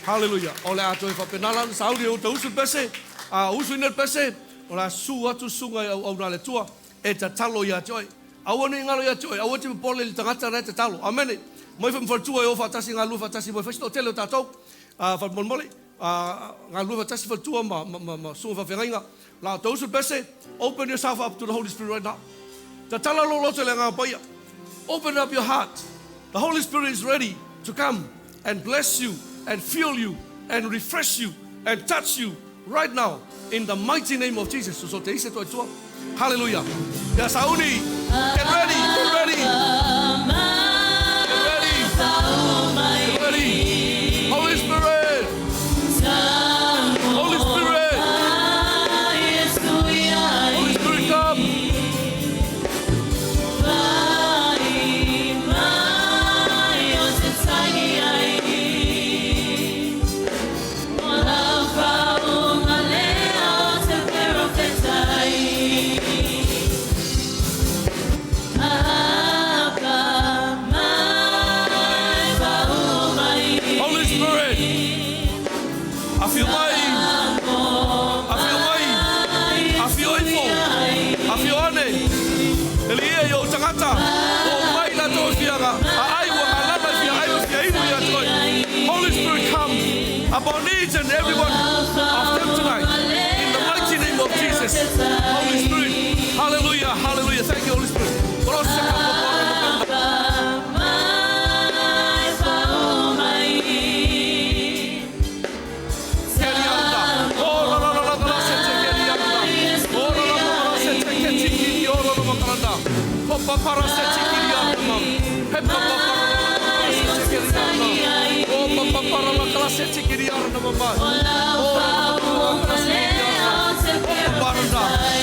Haleluia! O le a toe faapena la ona sauni e uta usu le pese, a usuina le pese, o le a susu atu le susuga i auauna a le Atua e tatalo ia te oe. Aua ne i galo ia te oe, aua e te popole i le tagata la e tatalo. Amene! Omai foi ma faletua e o faatasi, galulue faatasi mo e fai se toatele o tatou. Faamolemole. Galulue faatasi faletua ma ma ma ma susuga i faafeagaiga. La outou usu pese, open yourself up to the Holy Spirit right now. Tatala lou loto i le Agaga Paia. Open up your heart. The Holy Spirit is ready to come and bless you and fill you and refresh you and touch you right now in the mighty name of Jesus. So te ise toa. Hallelujah. Ya Sauni, get ready, get ready. Get ready. Get ready. Holy Spirit. Holy Spirit. Holy Spirit, come. Holy Spirit. Afio mai. Afio mai. Afio ifo. Afio ane. Ele ia i ou tagata. O mai la tou fiaga. A ai ua galama fia ai ua fia inu ia toi. Holy Spirit, come upon each and every one of them tonight. In the mighty name of Jesus. Holy Spirit. Hallelujah. Hallelujah. Thank you, Holy Spirit.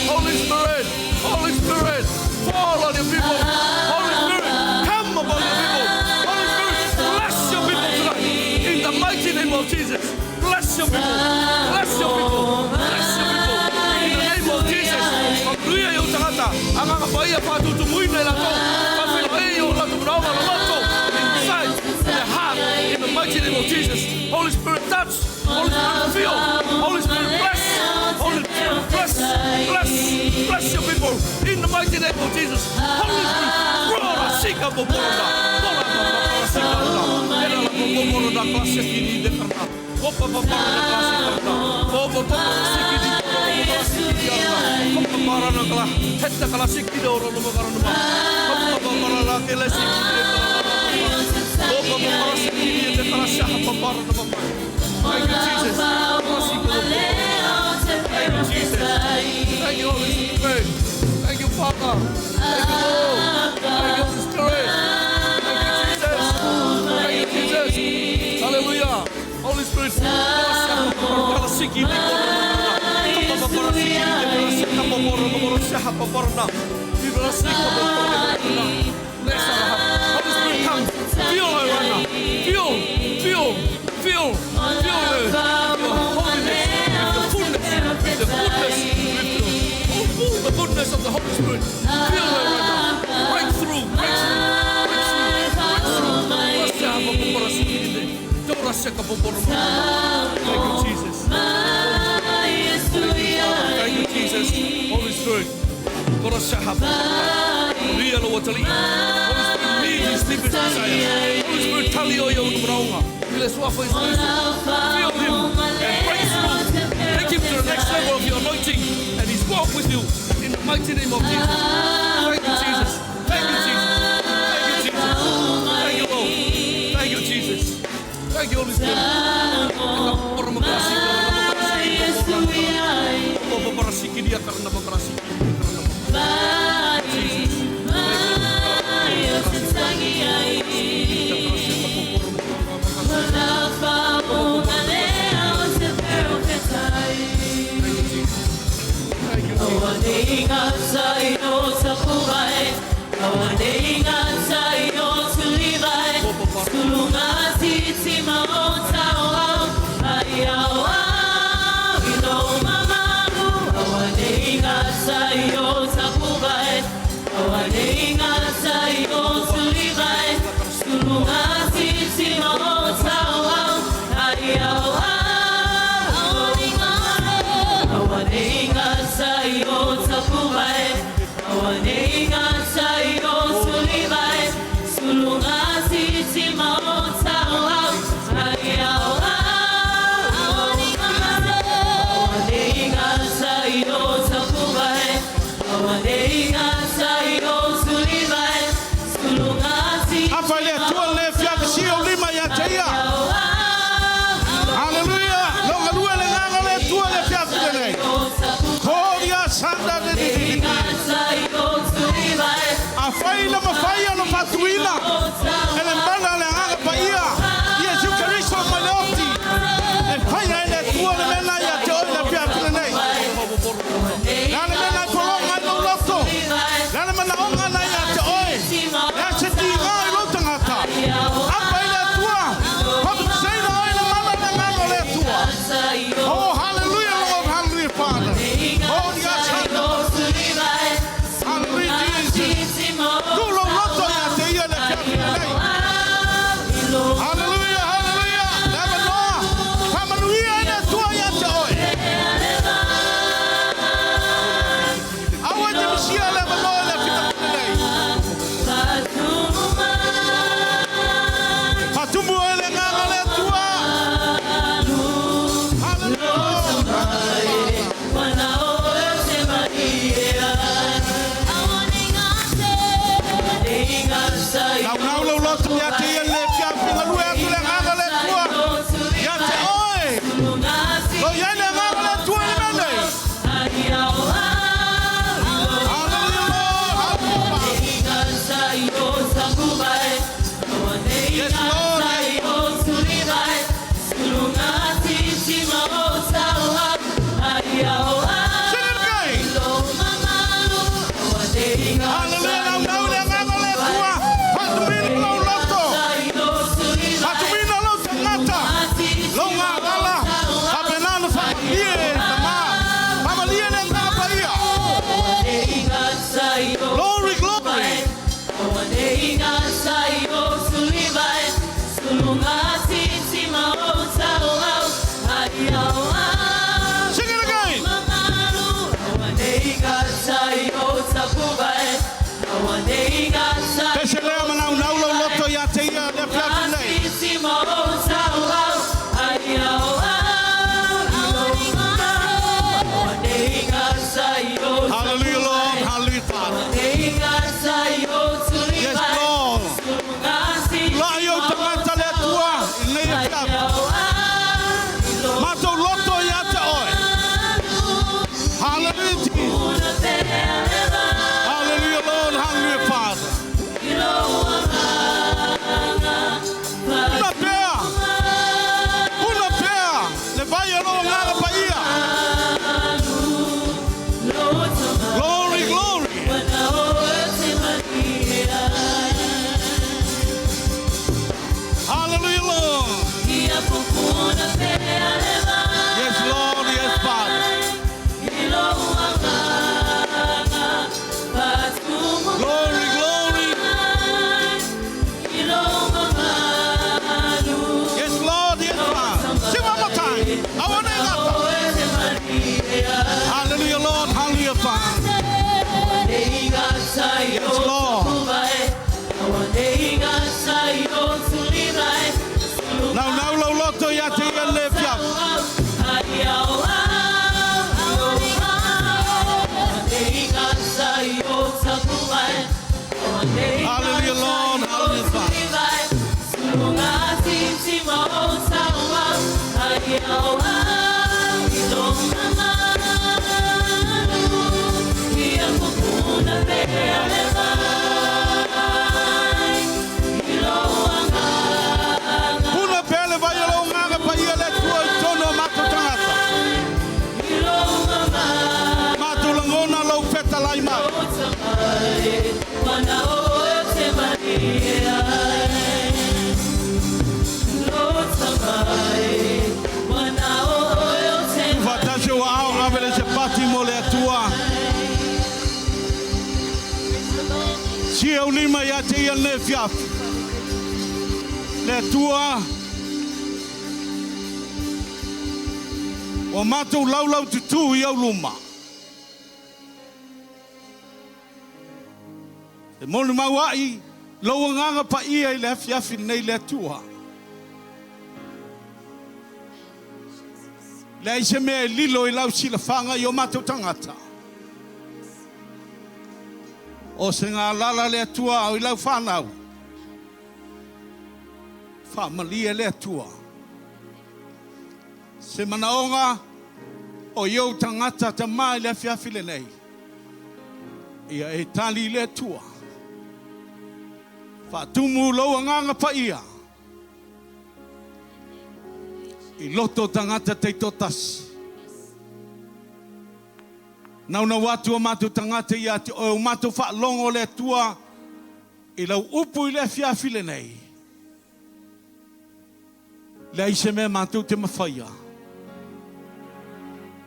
Holy Spirit, Holy Spirit, fall on your people. Holy Spirit, come upon your people. Holy Spirit, bless your people tonight. In the mighty name of Jesus, bless your people. Bless your people. Bless your people. In the name of Jesus. Hallelujah, yo tagata. Agaga paia whātutumuina i latou. Whawhila e o latou manaoga la loto. Inside the heart. In the mighty name of Jesus. Holy Spirit, touch. Holy Spirit, feel. Holy Spirit, bless. Holy Spirit, bless. Bless. Bless your people. In the mighty name of Jesus. Holy Spirit, brora sika boborona. Bora bora sika la. Era la boborona klase kini de karna. Opa boborona klase karna. Opa boborona siki di boborona siki arna. Opa barana kala. Hetta kala siki de oro no karna ma. Opa boborona kele siki de karna. Opa boborona siki de kala shaha boborona ma. Thank you, Jesus. Thank you, Jesus. Thank you, Holy Spirit. Thank you, Father. Thank you, Lord. Thank you, Holy Spirit. Thank you, Jesus. Thank you, Jesus. Hallelujah. Holy Spirit. Holy Spirit, come. Feel her right now. Feel, feel, feel, feel her. Your holiness, with the fullness, with the goodness, with the goodness of the Holy Spirit. Feel her right now. Break through, break through, break through, break through. Thank you, Jesus. Thank you, Jesus. Holy Spirit. Holy Spirit, meet his deepest desires. Holy Spirit, tali o iau numraunga. Feel him and break through. Take him to the next level of your anointing and his walk with you in the mighty name of Jesus. Thank you, Jesus. Thank you, Jesus. Thank you, Jesus. Thank you, Lord. Thank you, Jesus. Thank you, Holy Spirit. Jesus. Thank you, Jesus. Thank you, Jesus. Leai le mafai ona faatuina e le mana a le Agaga Paia, Iesu Keriso mai le oti, e faia ai le Atua le mea lena ia te oe i le afiafi lenei. Le a le mea na e pologa ai lou loto? Le a le manaoga na ia te oe? Le a se tiga i lou tagata? Apa i le Atua, faamatiseina oe i le mana o le Agaga o le Atua. Oh, hallelujah, Lord, hallelujah, Father. Oh, the Hallelujah, Jesus. Tuu lou loto ia te ia i le afiafi lenei. Hallelujah, hallelujah. Le avanoa, faamanuia ai le Atua ia te oe. Aua e te misia le avanoa i le afiafi lenei. Faatumu oe i le agaga o le Atua. Hallelujah. Naunau lou loto ia te ia i le afiafi, galue atu le agaga o le Atua ia te oe. Lo i ai le agaga o le Atua i le mea nei. Hallelujah, Lord. Hallelujah. Yes, Lord. Sing it again. Hallelujah. Naunau le agaga o le Atua. Faatumuina lou loto. Faatumuina lou tagata. Lou gagala. Faapena ona faamalie e Tama. Faamalie le agaga paia. Glory, glory. Sing it again. Pese lea ma naunau lou loto ia te ia i le afiafi lenei. Hallelujah, Lord. Hallelujah, Father. Yes, Lord. Lai ou tagata le Atua i lenei afiafi. Matou loto ia te oe. Hallelujah, Jesus. Hallelujah, Lord. Hallelujah, Father. Puna pea. Puna pea. Le vai o lou agaga paia. Glory, glory. Hallelujah, Lord. Yes, Lord. Yes, Father. Glory, glory. Yes, Lord. Yes, Father. Sing one more time. I want to Hallelujah, Lord. Hallelujah, Father. Yes, Lord. Naunau lou loto ia te ia i le afiafi. Hallelujah, Lord. Hallelujah, Father. Puna pea le vai o lou agaga paia le Atua i totonu o matou tagata. Matou lagona lou fetalai mai. Tuufaatasi ou aao ave le sapati mo le Atua. Sia ou lima ia te ia i lenei afiafi. Le Atua, ua matou laulaututū i ou luma. E molimau ai lou agaga paia i le afiafi lenei le Atua. Leai se mea e lilo i lau silafaga i o matou tagata. O se galala le Atua o i lau fanau. Faamalie le Atua. Se manaoga o i ou tagata Tama i le afiafi lenei. Ia e tali le Atua. Faatumu lou agaga paia i loto o tagata taitoatasi. Naunau atu o matou tagata ia te oe, o matou faalogo le Atua i lau upu i le afiafi lenei. Leai se mea matou te mafaia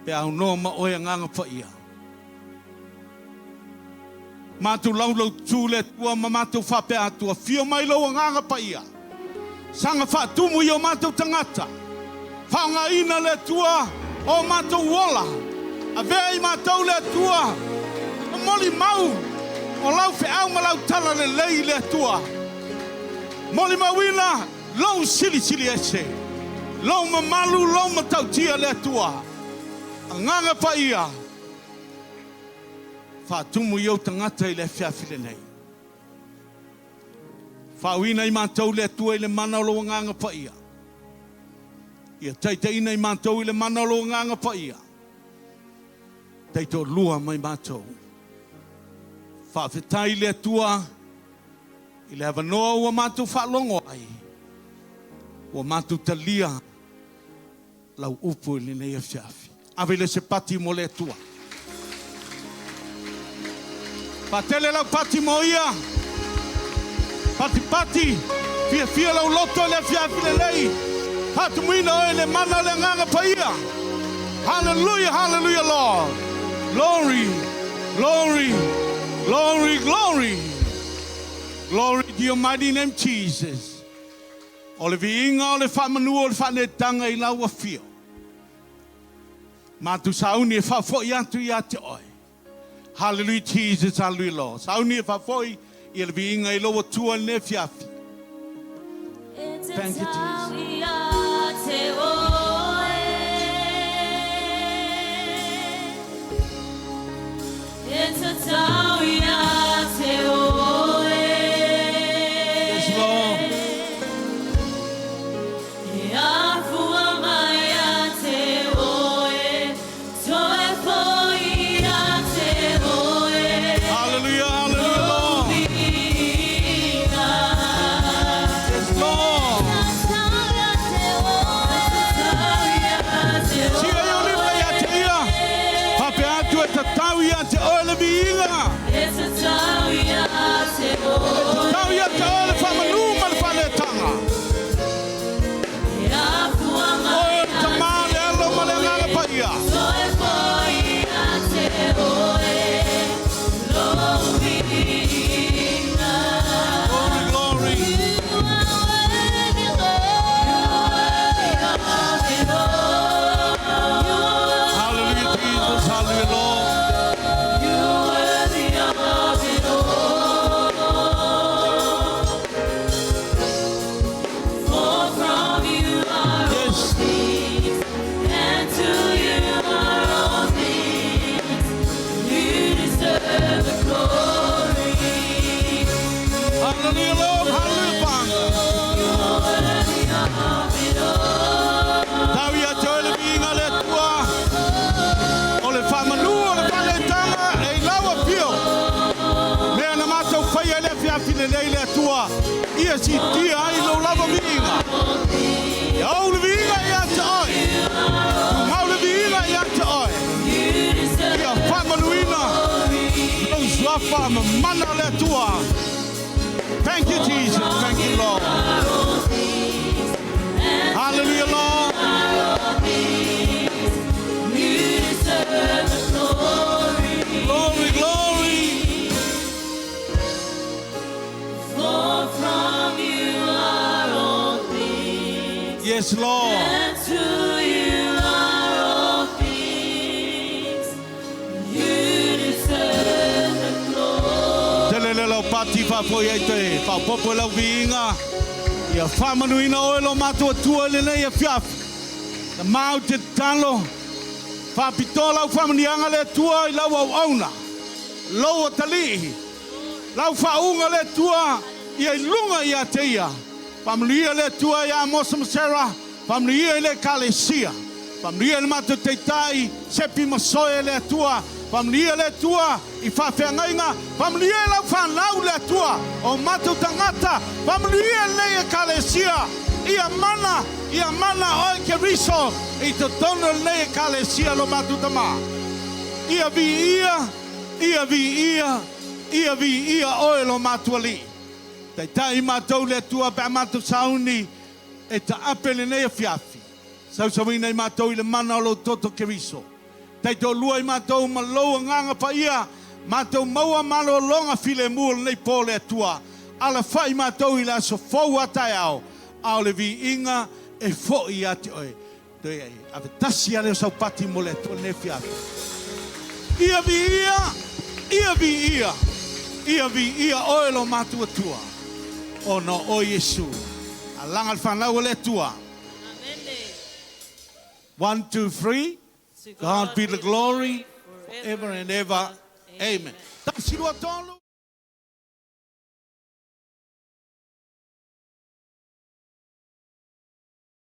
pe aunoa ma oe agaga paia. Matou laulautu le Atua ma matou faapea atu, afio mai lou agaga paia. Saga faatumu i o matou tagata. Faaaogaina le Atua o matou ola. Avea i matou le Atua o molimau o lau feau ma lau tala lelei le Atua. Molimauina lou silisili ese, lou mamalu, lou matautia le Atua. Agaga Paia, faatumu i ou tagata i le afiafi lenei. Faauina i matou le Atua i le mana o lou Agaga Paia. Ia taitaiina i matou i le mana o lou Agaga Paia. Taitoalua mai matou. Faafetai le Atua i le avanoa ua matou faalogo ai, ua matou talia lau upu i lenei afiafi. Ave le se pati mo le Atua. Faatele lau pati mo ia. Pati pati, fia fia lau loto i le afiafi lelei. Faatumuina oe le mana o le agaga paia. Hallelujah, hallelujah, Lord. Glory, glory, glory, glory. Glory to your mighty name, Jesus. O le viiga o le faamanu o le faaneetaga i lau afio. Matou sauni e faafoi atu ia te oe. Hallelujah Jesus, hallelujah Lord. Sauni e faafoi ia le viiga i lou Atua i lenei afiafi. Thank you, Jesus. Yes, Lord. Hallelujah, hallelujah, Lord. Yes, Lord. Sia i o lima ia te ia. Faapea atu e tatau ia te oe le viiga. E tatau ia te oe le faamanu ma le faaneetaga. Oe o le Tama, le Alo ma le Agaga Paia. Glory, glory. Hallelujah, Jesus. Hallelujah, Lord. Yes. And to you are all things. You deserve the glory. Hallelujah, Lord. Hallelujah, Father. Tau ia te oe le viiga le Atua. O le faamanu o le faaneetaga e i lau afio. Mea na matou faia i le afiafi lelei le Atua. Ia sitia ai lou lava viiga. Ia ou le viiga ia te oe. Tumau le viiga ia te oe. Ia faamanuina lou suafa ma mana o le Atua. Thank you, Jesus. Thank you, Lord. Hallelujah, Lord. You deserve the glory. Glory, glory. For from you are all things. Yes, Lord. And to you are all things. You deserve the glory. Tele le lau pati faafoi ai te faaopoopo i lau viiga. Ia faamanuina oe lo matou Atua i lenei afiafi. Na mau te tatalo. Faapitoa lau faamanuiaga le Atua i lau auauna. Lou atalii. Lau faauuga le Atua ia i luga ia te ia. Faamanuia le Atua ia Amosa ma Sarah. Faamanuia i le ekalesia. Faamanuia i le matou taitai. Sepi ma Soe le Atua. Faamanuia le Atua i faafeagaiga, faamanuia i lau fanau le Atua, o matou tagata, faamanuia lenei Ekalesia, ia mana, ia mana oe Keriso i totonu o lenei Ekalesia lo matou Tama. Ia viia, ia viia, ia viia oe lo matou Alii. Taitai matou le Atua pe a matou sauni e taape lenei afiafi. Sausauina i matou i le mana o lou toto Keriso. Taitoalua i matou ma lou Agaga Paia, matou maua malologa filemu o lenei po le Atua. Alafai matou i le aso fou a taeao, a o le viiga e fo'i ia te oe. Toe ave tasi lava lea o saupati mo le Atua i lenei afiafi. Ia viia, ia viia, ia viia oe lo matou Atua, ona o oe Iesu. Alaga le fanau a le Atua. Amene. One, two, three. To God be the glory forever and ever. Amen. Tasi lua tolu.